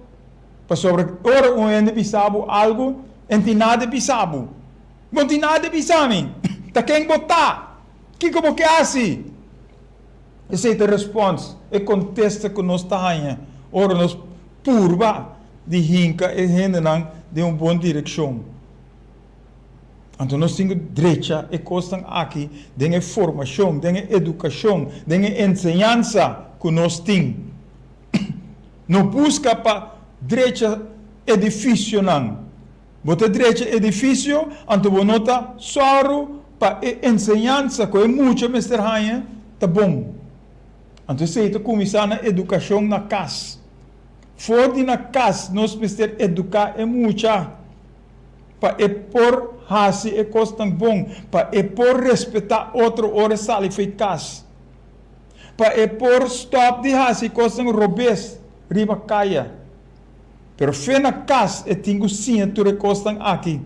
pasobra ora un hende bisa bo algu, e no tin nada di bisa bo. Bo no tin nada di bisa mi. Ta ken bo ta? Kiko bo ke hasi? Esei ta respons, e kontesta ku nos ta haña ora nos purba di hinka e hendenan den un bon direkshon. Anto nos tin ku drecha e kosnan aki den e formashon, den e edukashon, den e enseñansa ku nos tin. No buska pa drecha edifisionan. Bo ta drecha edifisio, anto bo no ta sòru pa e enseñansa ku e mucha mester haña ta bon. Anto esei ta kuminsá na edukashon na kas. For di na kas nos mester eduká e mucha pa e por hasi e kosnan bon, pa e por respetá otro ora e sali fo'i kas, pa e por stòp di hasi kosnan robes riba kaya. Pero fe na kas e tin ku siña tur e kosnan aki.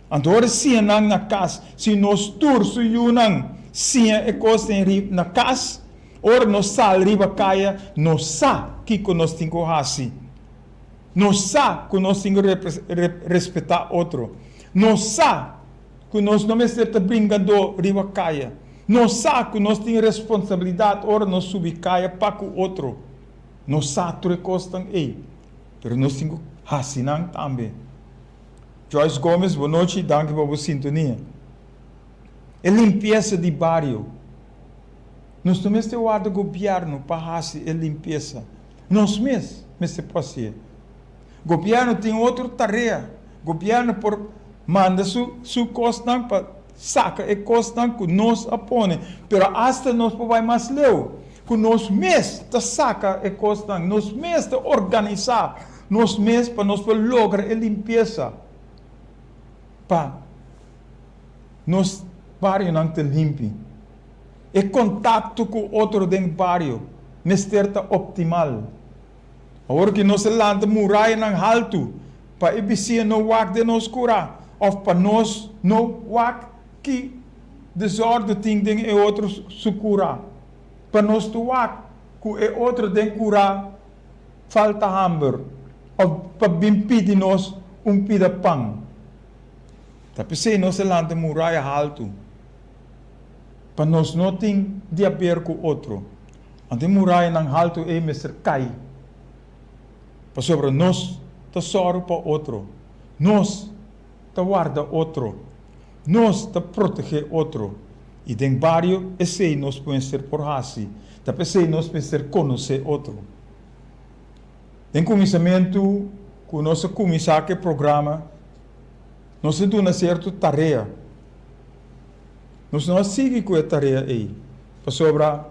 Anto ora e siña nan na kas, si nos tur su yunan siña e kosnan ri na kas, ora nos sal riba kaya, nos sa kiko nos tin ku hasi. Nos sa ku nos tin ku respetá otro. Nos sa ku nos no mester ta bringadó riba kaya. Nos sa ku nos tin responsabilidat ora nos subi kaya pa ku otro. Nos sa tur e kosnan ei, pero nos tin ku hasi nan tambe. Joyce Gomez, bo nochi, danki pa bo sintonia. E limpiesa di bario. Nos no mester warda gobièrnu pa hasi e limpiesa. Nos mes mester por hasié. Gobièrnu tin otro tarea. Gobièrnu por manda su su kosnan pa saka e kosnan ku nos a pone, pero asta nos por bai mas leu, ku nos mes ta saka e kosnan, nos mes ta organisá nos mes pa nos por logra e limpiesa pa nos barionan ta limpi. E kontakto ku otro den bario mester ta optimal. Awor ki nos a lanta murayanan haltu pa e bisiña no wak den nos kurá òf pa nos no wak ki desòrdu tin den e otro su kurá, pa nos ta wak ku e otro den kurá falta hamber òf pa bin pidi nos un pida pan. Ta p'esei nos a lanta muraya haltu, pa nos no tin di haber ku otro. Anto e murayanan haltu ei mester kai, pasobra nos ta sòru pa otro, nos ta warda otro, nos ta protegé otro, i den bario esei nos mester por hasi, ta p'esei nos mester konosé otro. Den kuminsamentu ku nos a kuminsá ku e programa, nos a duna sierto tarea. Nos no a sigui ku e tarea ei, pasobra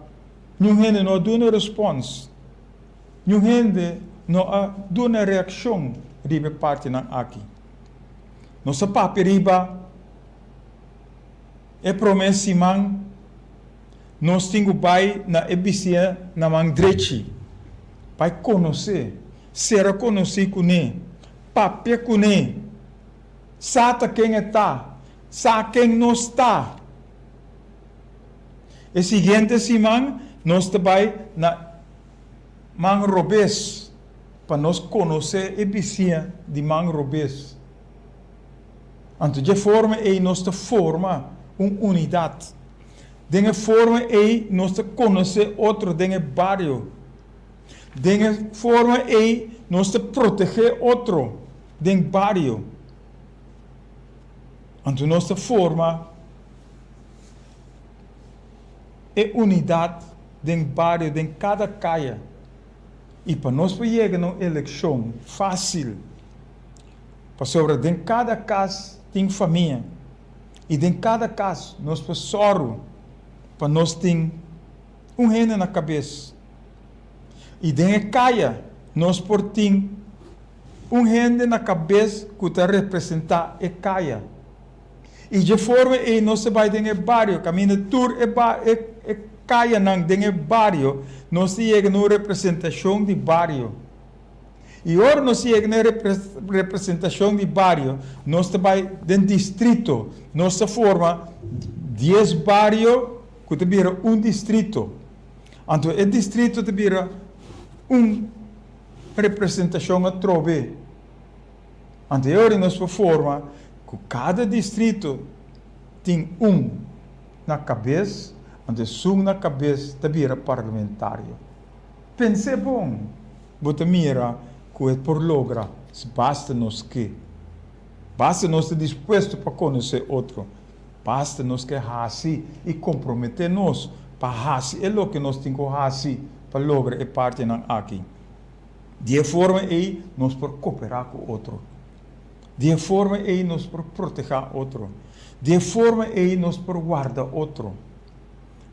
niun hende no a duna respons, niun hende no a duna reakshon riba e partinan aki. Nos a papia riba e promé siman, nos tin ku bai na e bisiña na man drechi, bai konosé, sera konosí kuné, papia kuné, sa ta ken e ta, Sa ken nos ta. E siguiente siman nos ta bai na man robes pa nos konosé e bisiña di man robes. Anto dje forma ei nos ta forma un unidat. Den e forma ei nos ta konosé otro den e bario. Den e forma ei nos ta protegé otro den bario. Anto nos ta forma e unidat den bario, den kada kaya. I pa nos por yega na un elekshon fásil, pasobra den kada kas tin famia i den kada kas nos por sòru pa nos tin un hende na kabes. I den e kaya nos por tin Un hende na kabes ku ta representá e kaya. I dje forma ei nos ta bai den e bario, kaminda tur e ba e e kayanan den e bario, nos ta yega na un representashon di bario. I ora nos yega na e representashon di bario, nos ta bai den distrito, nos ta forma dies bario ku ta bira un distrito. Anto e distrito ta bira un representashon atrobe. Anto e ora nos por forma ku kada distrito tin un na kabes, anto esun na kabes ta bira parlamentario. Pens'é bon, bo ta mira ku e por logra si basta nos ke. Basta nos ta dispuesto pa konosé otro. Basta nos ke hasi i komprometé nos pa hasi e loke nos tin ku hasi pa logra e partinan aki. Di e forma ei nos por koperá ku otro. Di e forma ei nos por protehá otro. Di e forma ei nos por warda otro.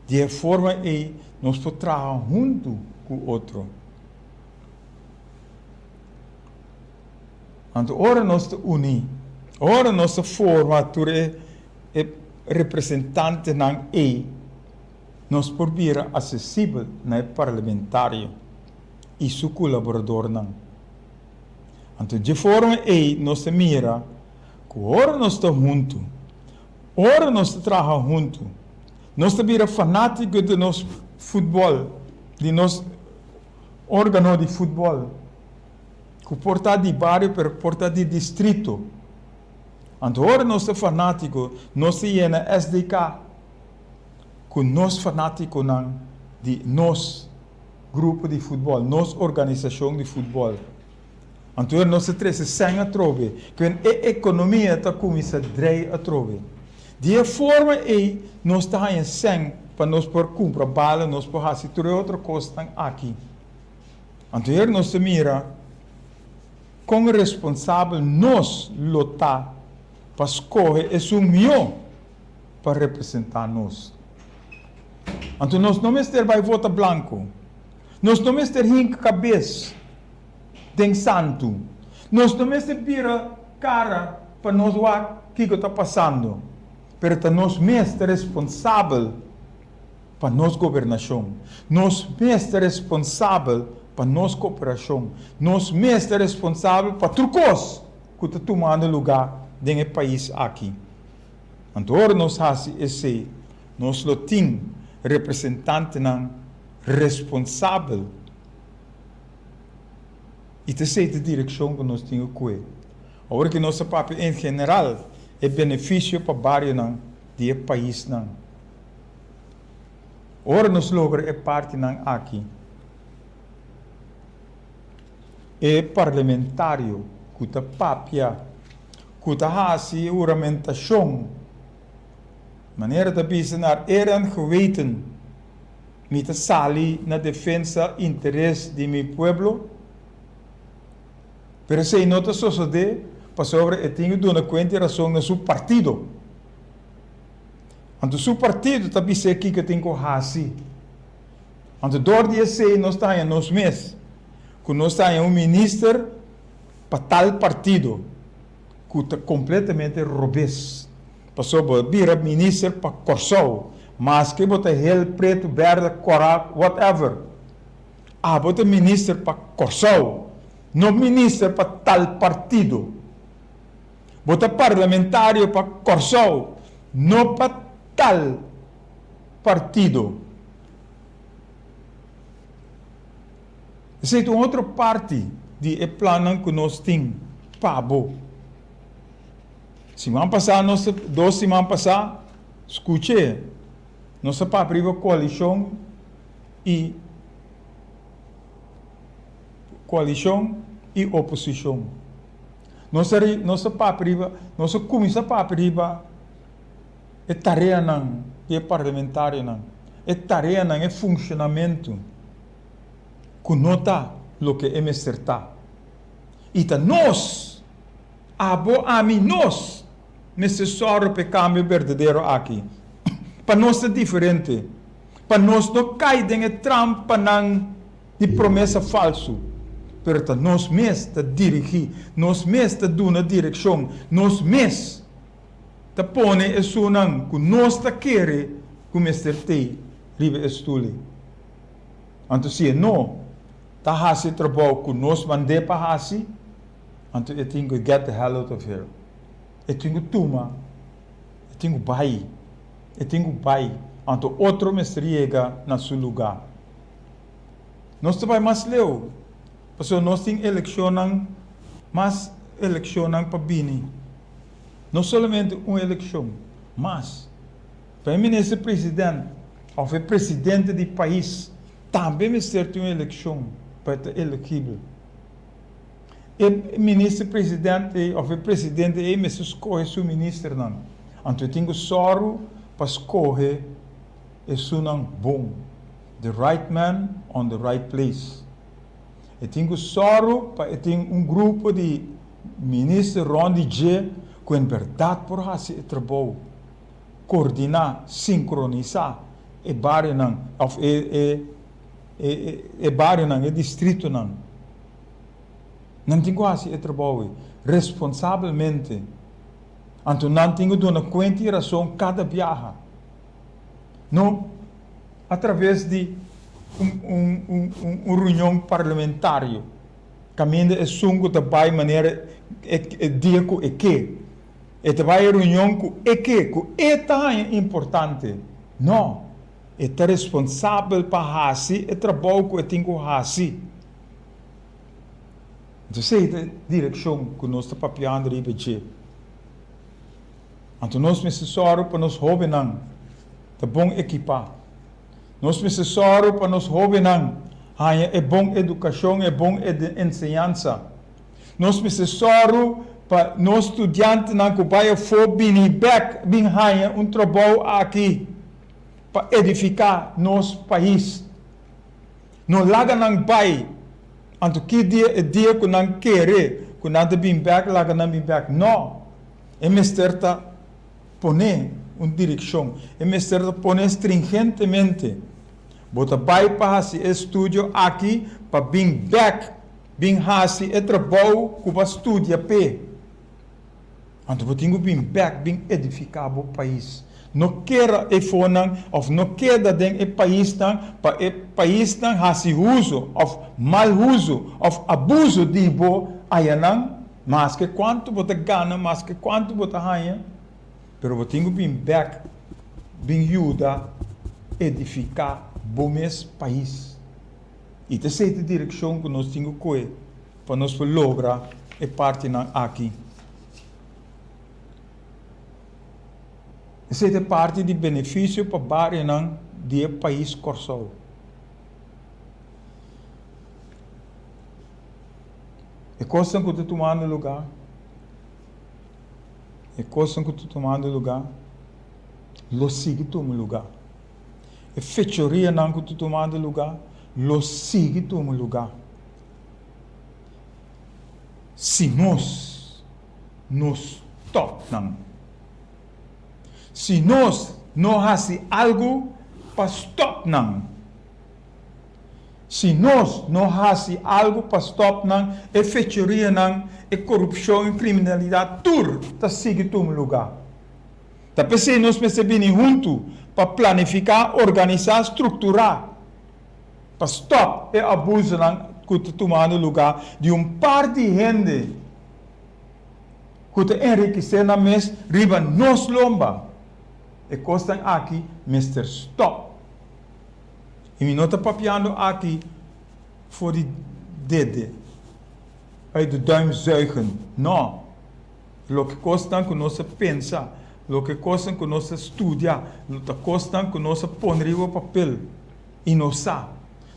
Di e forma ei nos por traha huntu ku otro. Anto ora nos ta uní, ora nos ta forma tur e e representantenan ei, nos por bira asesibel na e parlamentario i su kolaboradornan. Anto dje forma ei nos ta mira ku ora nos ta huntu, ora nos ta traha huntu, nos ta bira fanátiko di nos futbòl, di nos órgano di futbòl, ku por ta di bario pero por ta di distrito. Anto ora nos ta fanátiko, nos ta yena SDK ku nos fanátikonan di nos grupo di futbòl, nos organisashon di futbòl. Anto ora nos ta trese sèn atrobe, kuen e ekonomia ta kuminsá drei atrobe. Di e forma ei nos ta haña sèn pa nos por kumpra bala, nos por hasi tur e otro kosnan aki. Anto ora nos ta mira kon responsabel nos lo ta pa skohe esun mihó pa representá nos. Anto nos no mester bai vota blanko. Nos no mester hinka kabes den santu. Nos no mester bira kara pa nos wak kiko ta pasando. Pero ta nos mes ta responsabel pa nos gobernashon. Nos mes ta responsabel pa nos koperashon. Nos mes ta responsabel pa tur kos ku ta tumando lugá den e pais aki. Anto ora nos hasi esei, nos lo tin representantenan responsabel i ta esei ta direkshon ku nos tin ku kue. Ora ku nos ta papia en general e benefisio pa barionan di e paisnan. Ora nos logra e partinan aki, e parlementario ku ta papia, ku ta hasi huramentashon, manera ta bisa naar eer en geweten, mi ta sali na defensa interes di mi pueblo, pero esei no ta sosodé pasobra e tin ku duna kuenta i rason na su partido. Anto su partido ta bis'é kiko e tin ku hasi. Anto dor di esei nos ta haña nos mes ku nos ta haña un minister pa tal partido ku ta kompletamente robes. Pasobra bo bira minister pa Kòrsou, maske bo ta hel, pretu, bèrdè, kòrá, whatever, abo ta minister pa Kòrsou, no minister pa tal partido. Bo ta parlamentario pa Kòrsou, no pa tal partido. Esei ta un otro parti di e plannan ku nos tin pa bo. Siman pasá nos ta, dos siman pasá, skuch'é, nos ta papia riba koalishon i koalishon i oposishon. Nos a nos a papia riba, nos a kuminsá papia riba e tareanan di e parlamentarionan, e tareanan, e funshonamentu ku no ta loke e mester ta. I ta nos, abo, ami, nos mester sòru pa e kambio berdadero aki, pa nos ta diferente, pa nos no kai den e trampanan di promesa falsu, pero ta nos mes ta dirigí, nos mes ta duna direkshon, nos mes. ta pone esunnan ku nos ta kere ku mester t'ei riba e stul ei. Anto si e no ta hasi e trabou ku nos mand'é pa hasi, anto e tin ku get the hell out of here. E tin ku tuma, e tin ku bai, e tin ku bai, anto otro mester yega na su lugá. Nos ta bai mas leu, pasobra nos tin elekshonnan, mas elekshonnan pa bini. No solamente un elekshon, mas. Pa e minister president of e presidente di pais tambe mester tin un elekshon pa e ta elegibel. E minister president ei of e presidente ei mester skohe su ministernan. Anto e tin ku sòru pa skohe esunnan bon, the right man on the right place. E tin ku sòru pa e tin un grupo di minister rònt di dje ku en bèrdat por hasi e trabou, koordiná, sinkronisá e barionan òf e e e e barionan, e distritonan. Nan tin ku hasi e trabou ei responsabelmente. Anto nan tin ku duna kuenta i rason kada biaha. No atraves di un un un un reunion parlamentario kaminda esun ku ta bai manera e e dia ku e ke. E ta bai e reunion ku e ke, ku e ta haña importante. No, e ta responsabel pa hasi e trabou ku e tin ku hasi. Anto esei ta e direkshon ku nos ta papiando riba dje. Anto nos mester sòru pa nos hóbennan ta bon ekipá. Nos mester sòru pa nos hóbennan haña e bon edukashon, e bon enseñansa. Nos mester sòru pa nos studiantenan ku bai afó bini bèk bin haña un trabou aki pa edifiká nos pais. No laga nan bai, anto ki dia e dia ku nan kere ku nan ta bin bèk, laga nan bin bèk. No, e mester ta pone un direkshon, e mester ta pone stringentemente. Bo ta bai pa hasi e studio aki pa bin bèk, bin hasi e trabou ku bo a studia p'e. Anto bo tin ku bin bèk bin edifiká bo pais. No kera e fonan òf no keda den e paisnan pa e paisnan hasi uso òf mal uso òf abuso di bo ayanan, maske kuantu bo ta gana, maske kuantu bo ta haña, pero bo tin ku bin bèk bin yuda edifiká bo mes pais. I ta esei ta e direkshon ku nos tin ku kohe. Pa nos por logra e partinan aki. Esei ta e parti di benefisio pa barionan di e pais Kòrsou. E kosnan ku ta tumando lugá, e kosnan ku ta tumando lugá lo sigui tuma lugá. E fechorianan ku ta tumando lugá lo sigui tuma lugá. Si nos no stòp nan. Si nos no hasi algu pa stòp nan. Si nos no hasi algu pa stòp nan, e fecherianan, e korupshon, e kriminalidat, tur ta sigui tuma lugá. Ta p'esei nos mester bini huntu pa planifiká, organisá, strukturá. Pa stòp e abusonan ku ta tumando lugá di un par di hende ku ta enrikisé nan mes riba nos lomba. E kosnan aki mester stòp. I mi no ta papiando aki for di dede, uit de duim zuigen. No. Loke kosnan ku nos a pensa, loke kosnan ku nos a studia, lo ta kosnan ku nos a pone riba papel. I nos sa.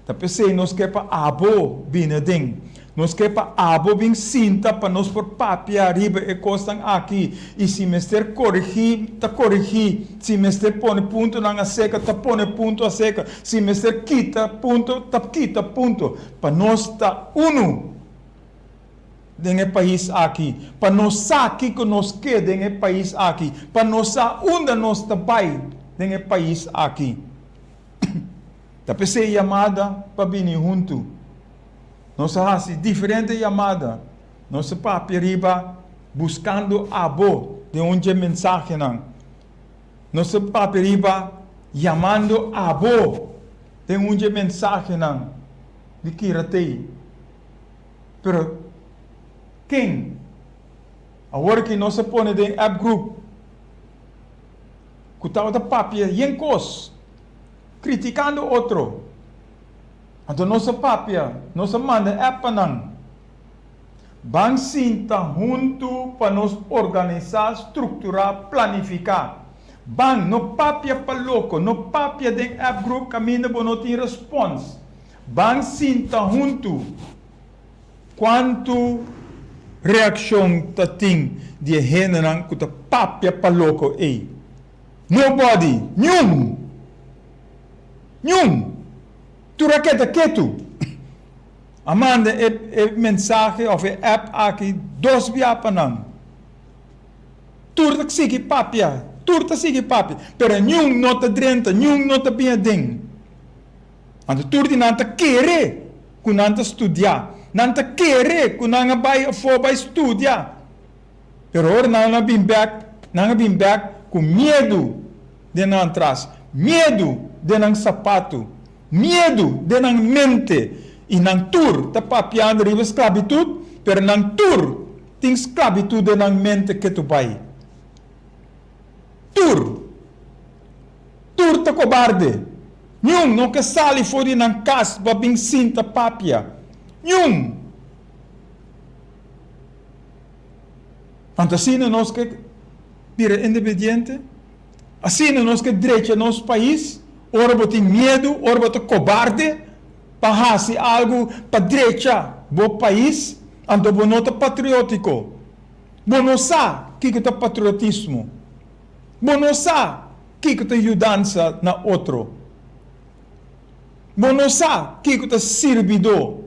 Ta p'esei nos ke pa abo bini aden. Nos ke pa abo bin sinta pa nos por papia riba e kosnan aki. I si mester korigí, ta korigí. Si mester pone puntonan aseka, ta pone punto aseka. Si mester kita punto, ta kita punto. Pa nos ta unu den e pais aki. Pa nos sa kiko nos ke den e pais aki. Pa nos sa unda nos ta bai den e pais aki. Ta p'esei yamada pa bini huntu. Nos a hasi diferente yamada. Nos a papia riba buskando abo. Den un dje mensahenan nos a papia riba yamando abo den un dje mensahenan di Kiratei. Pero ken? Awor ki nos a pone den app group ku tabata papia yen kos, kritikando otro. Anto nos a papia, nos a manda app pa nan. Ban sinta huntu pa nos organisá, strukturá, planifiká. Ban, no papia pa loko, no papia den app group kaminda bo no tin respons. Ban sinta huntu. Kuantu reakshon ta tin di e hendenan ku ta papia pa loko ei? Nobody! Niun! Niun! Tur a keda ketu. A manda e e mensahe of e app aki dos bia pa nan. Tur ta sigui papia, tur ta sigui papia, pero niun no ta drenta, niun no ta bin aden. Anto tur di nan ta kere ku nan ta studia, nan ta kere ku nan a bai afó bai studia. Pero ora nan a bin bek, nan a bin bek ku miedu den nan tras, miedu den nan sapatu. Miedu den nan mente i nan tur ta papiando riba sklabitut, pero nan tur tin sklabitut den nan mente ketu bai. Tur! Tur ta kobarde. Niun no ke sali for di nan kas pa bin sinta papia. Niun! Anto asina nos ke bira independiente? Asina nos ke drecha nos pais? Ora bo tin miedu, ora bo ta kobarde pa hasi algu pa drecha bo pais, anto bo no ta patriotiko. Bo no sa kiko ta patriotismo. Bo no sa kiko ta yudansa na otro. Bo no sa kiko ta sirbidó.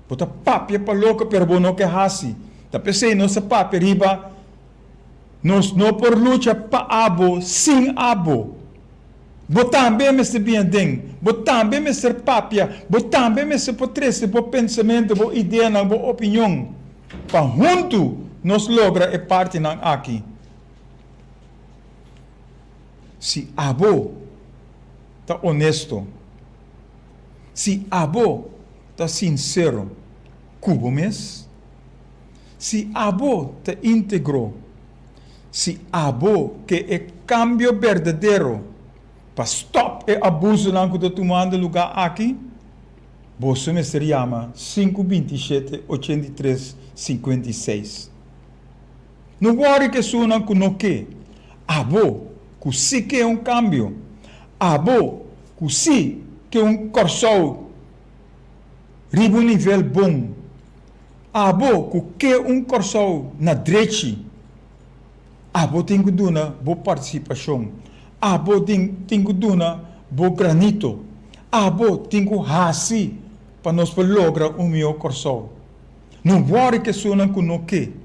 Bo ta papia pa loke pero bo no ke hasi. Ta p'esei nos ta papia riba nos no por lucha pa abo sin abo. Bo tambe mester bin aden, bo tambe mester papia, bo tambe mester por trese bo pensamentu, bo ideanan, bo opinion pa huntu nos logra e partinan aki. Si abo ta onesto, si abo ta sinsero ku bo mes? Si abo ta íntegro, si abo ke e kambio berdadero pa stòp e abusonan ku ta tumando lugá aki, boso mester yama sinku 27 83 56. No wòri ku esunnan ku no ke, abo ku si ke un kambio, abo ku si ke un Kòrsou riba un nivel bon. Abo ku ke un Kòrsou na drechi, abo tin ku duna bo partisipashon, abo tin tin ku duna bo granito, abo tin ku hasi pa nos por logra un mihó Kòrsou. No wòri ku esunnan ku no ke.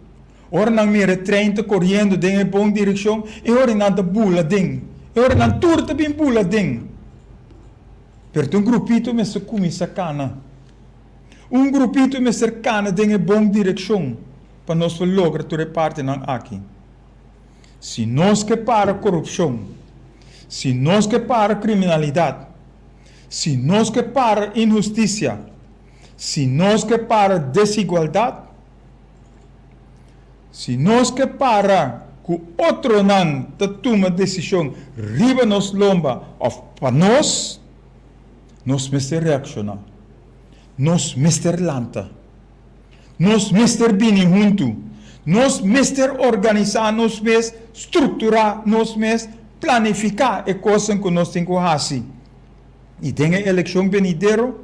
Ora nan mira e trein ta koriendo den e bon direkshon, e ora nan ta bula den. E ora nan tur ta bin bula den. Pero ta un grupito mester kuminsá kana. Un grupito mester kana den e bon direkshon pa nos por logra tur e partinan aki. Si nos ke para korupshon, si nos ke para kriminalidat, si nos ke para inhustisia, si nos ke para desigualdat, si nos ke para ku otronan ta tuma desishon riba nos lomba òf pa nos, Nos mester reakshoná. Nos mester lanta. Nos mester bini huntu. Nos mester organisá nos mes, strukturá nos mes, planifiká e kosnan ku nos tin ku hasi. I den e elekshon benidero,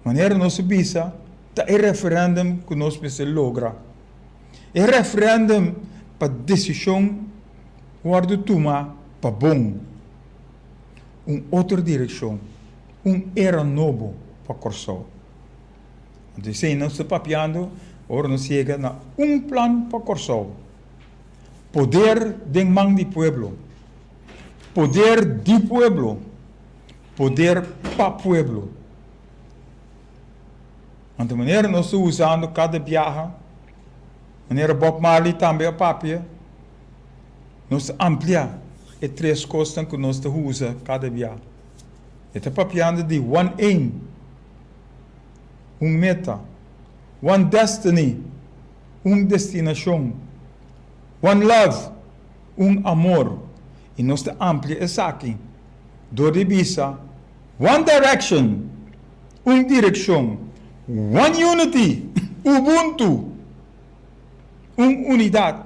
manera nos a bisa, ta e referèndum ku nos mester logra. E referèndum pa desishon wòrdu tuma pa bon. Un otro direkshon, un era nobo pa Kòrsou. Anto esei nos ta papiando ora nos yega na un plan pa Kòrsou. Poder den man di pueblo, poder di pueblo, poder pa pueblo. Anto manera nos ta usando kada biaha. Manera Bob Marley tambe a papia, nos ta amplia e tres kosnan ku nos ta usa kada bia. E ta papiando di one aim, un meta, one destiny, un destinashon, one love, un amor. I nos ta amplia esaki dor di bisa one direction, un direkshon, one unity, Ubuntu, un unidat,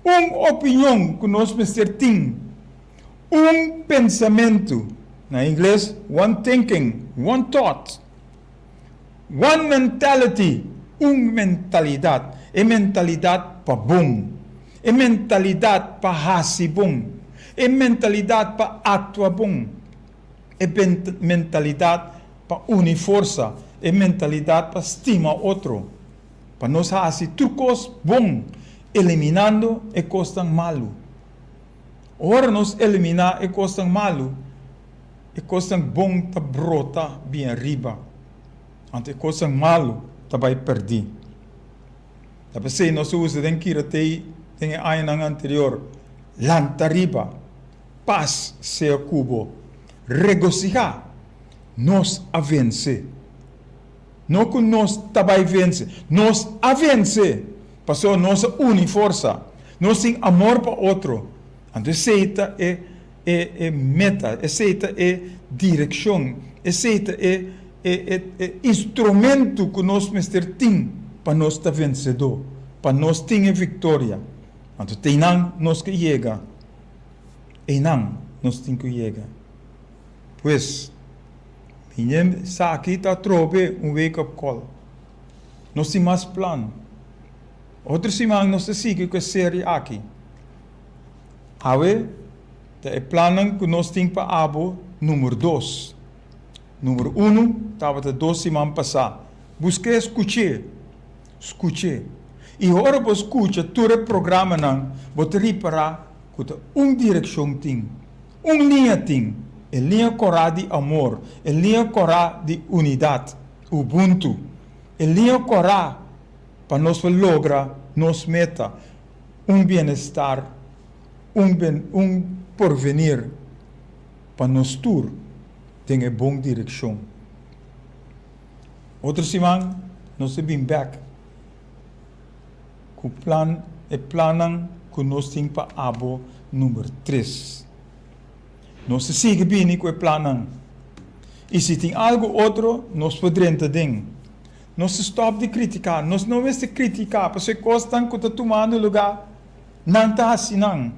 un opinion ku nos mester tin, un pensamentu, na ingles, one thinking, one thought, one mentality, un mentalidat, e mentalidat pa bon, e mentalidat pa hasi bon, e mentalidat pa aktua bon. E mentalidat pa uni forsa, e mentalidat pa stima otro, pa nos hasi tur kos bon, eliminando e kosnan malu. Ora nos eliminá e kosnan malu, e kosnan bon ta brota bien riba, anto e kosnan malu ta bai pèrdí. Ta p'esei nos a usa den Kiratei den e añanan anterior, Lanta riba! Pas sea ku bo. Regosihá! Nos a vense. No ku nos ta bai vense, nos a vense! Pasobra nos a uni forsa. Nos tin amor pa otro. Anto esei ta e e e meta, esei ta e direkshon, esei ta e e e e instrumento ku nos mester tin pa nos ta vensedó, pa nos tin e viktoria. Anto te einan nos ke yega. Einan nos tin ku yega. Pues, mi ñe sa aki ta atrobe un wake up call. Nos tin mas plan. Otro siman nos ta sigui ku e serie aki. Awe ta e plannan ku nos tin pa abo number dos. Number unu tabata dos siman pasá. Busk'é, skuch'é. Skuch'é. I ora bo skucha tur e programanan, bo ta ripará ku ta un direkshon tin, un liña tin, e liña kòrá di amor, e liña kòrá di unidat, Ubuntu, e liña kòrá pa nos por logra nos meta, un bienestar, un un porvenir pa nos tur den e bon direkshon. Otro siman nos ta bin bek ku plan e plannan ku nos tin pa abo number tres. Nos ta sigui bini ku e plannan i si tin algu otro nos por drenta den. Nos ta stòp di kritiká. Nos no mester kritiká pasobra e kosnan ku ta tumando lugá nan ta hasi nan.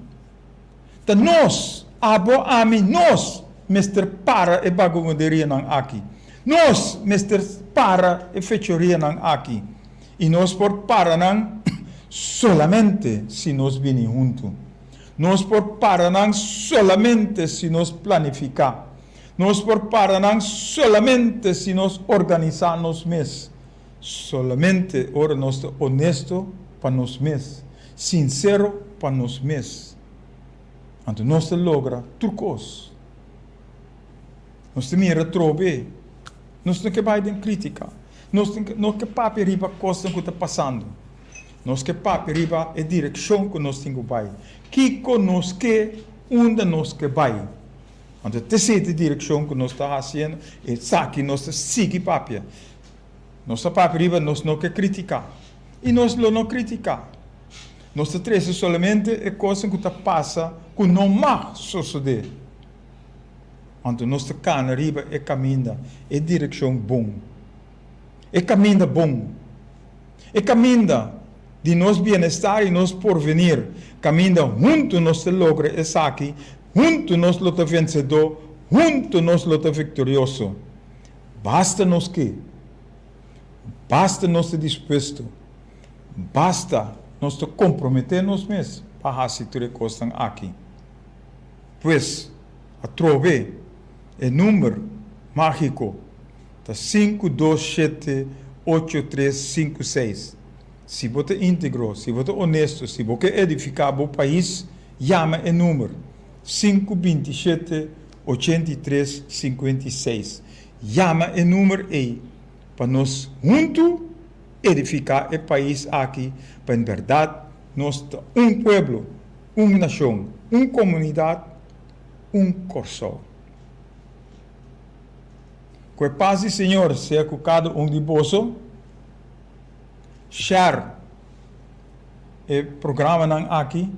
Ta nos, abo, ami, nos mester para e bagabunderianan aki. Nos mester para e fechorianan aki. I nos por para nan solamente si nos bini huntu. Nos por para nan solamente si nos planifiká. Nos por para nan solamente si nos organisá nos mes. Solamente ora nos ta honesto pa nos mes, sinsero pa nos mes, anto nos ta logra tur kos. Nos ta mira trobe, nos no ke bai den kritika, nos no ke papia riba kosnan ku ta pasando, nos ke papia riba e direkshon ku nos tin ku bai, kiko nos ke, unda nos ke bai. Anto ta esei ta e direkshon ku nos ta hasiendo, esaki nos ta sigui papia. Nos ta papia riba nos no ke kritiká. I nos lo no kritiká. Nos ta trese solamente e kosnan ku ta pasa ku no mag sosodé. Anto nos ta kana riba e kaminda, e direkshon bon. E kaminda bon. E kaminda di nos bienestar i nos porvenir. Kaminda huntu nos ta logra esaki, huntu nos lo ta vensedó, huntu nos lo ta viktorioso. Basta nos ke. Basta nos ta dispuesto. Basta nos ta komprometé nos mes pa hasi tur e kosnan aki. Pues, atrobe, e number mágiko ta sinku dos shete ocho tres sinku seis. Si bo ta íntegro, si bo ta onesto, si bo ke edifiká bo pais, yama e number. 5 27 83 56. Yama e number ei pa nos huntu. edifiká e pais aki pa en bèrdat nos ta un pueblo, un nashon, un komunidat, un Kòrsou. Ku e pas di Señor sea ku kada un di boso. Share e programanan aki.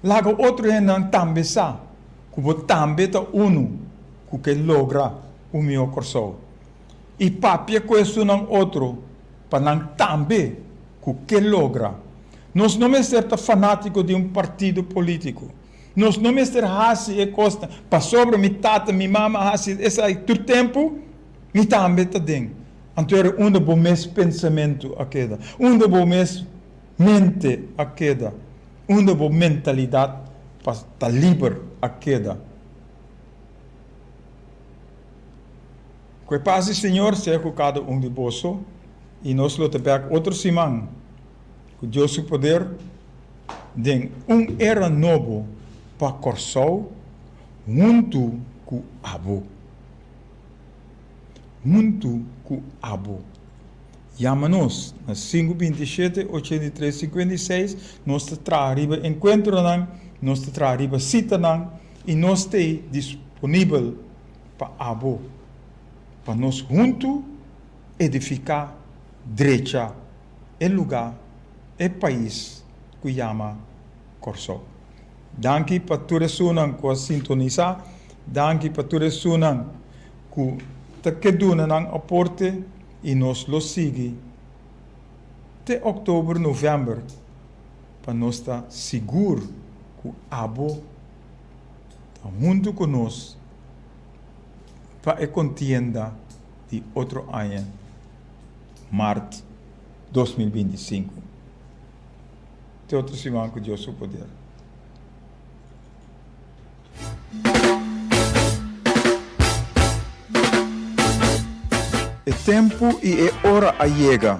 Laga otro hendenan tambe sa ku bo tambe ta unu ku ke logra un mihó Kòrsou. I papia ku esunnan otro pa nan tambe ku ke logra. Nos no mester ta fanátiko di un partido polítiko. Nos no mester hasi e kosnan pasobra mi tata, mi mama a hasi esaki tur tempu, mi tambe ta den. Anto era unda bo mes pensamentu a keda, unda bo mes mente a keda, unda bo mentalidat pa ta liber a keda. Ku e pas di Señor sea ku kada un di boso, i nos lo ta bèk otro siman ku Dios su poder den un era nobo pa Kòrsou huntu ku abo. Huntu ku abo. Yama nos na sinku 27 83 56, nos ta traha riba enkuentronan, nos ta traha riba sitanan i nos t'ei disponibel pa abo, pa nos huntu edifiká, drecha e lugá, e pais ku yama Kòrsou. Danki pa tur esunnan ku a sintonisá, danki pa tur esunnan ku ta ke duna nan aporte i nos lo sigui te òktober, novèmber pa nos ta sigur ku abo ta huntu ku nos pa e kontienda di otro aña, mart 2025. Te otro siman ku Dios su poder. E tempu i e ora a yega.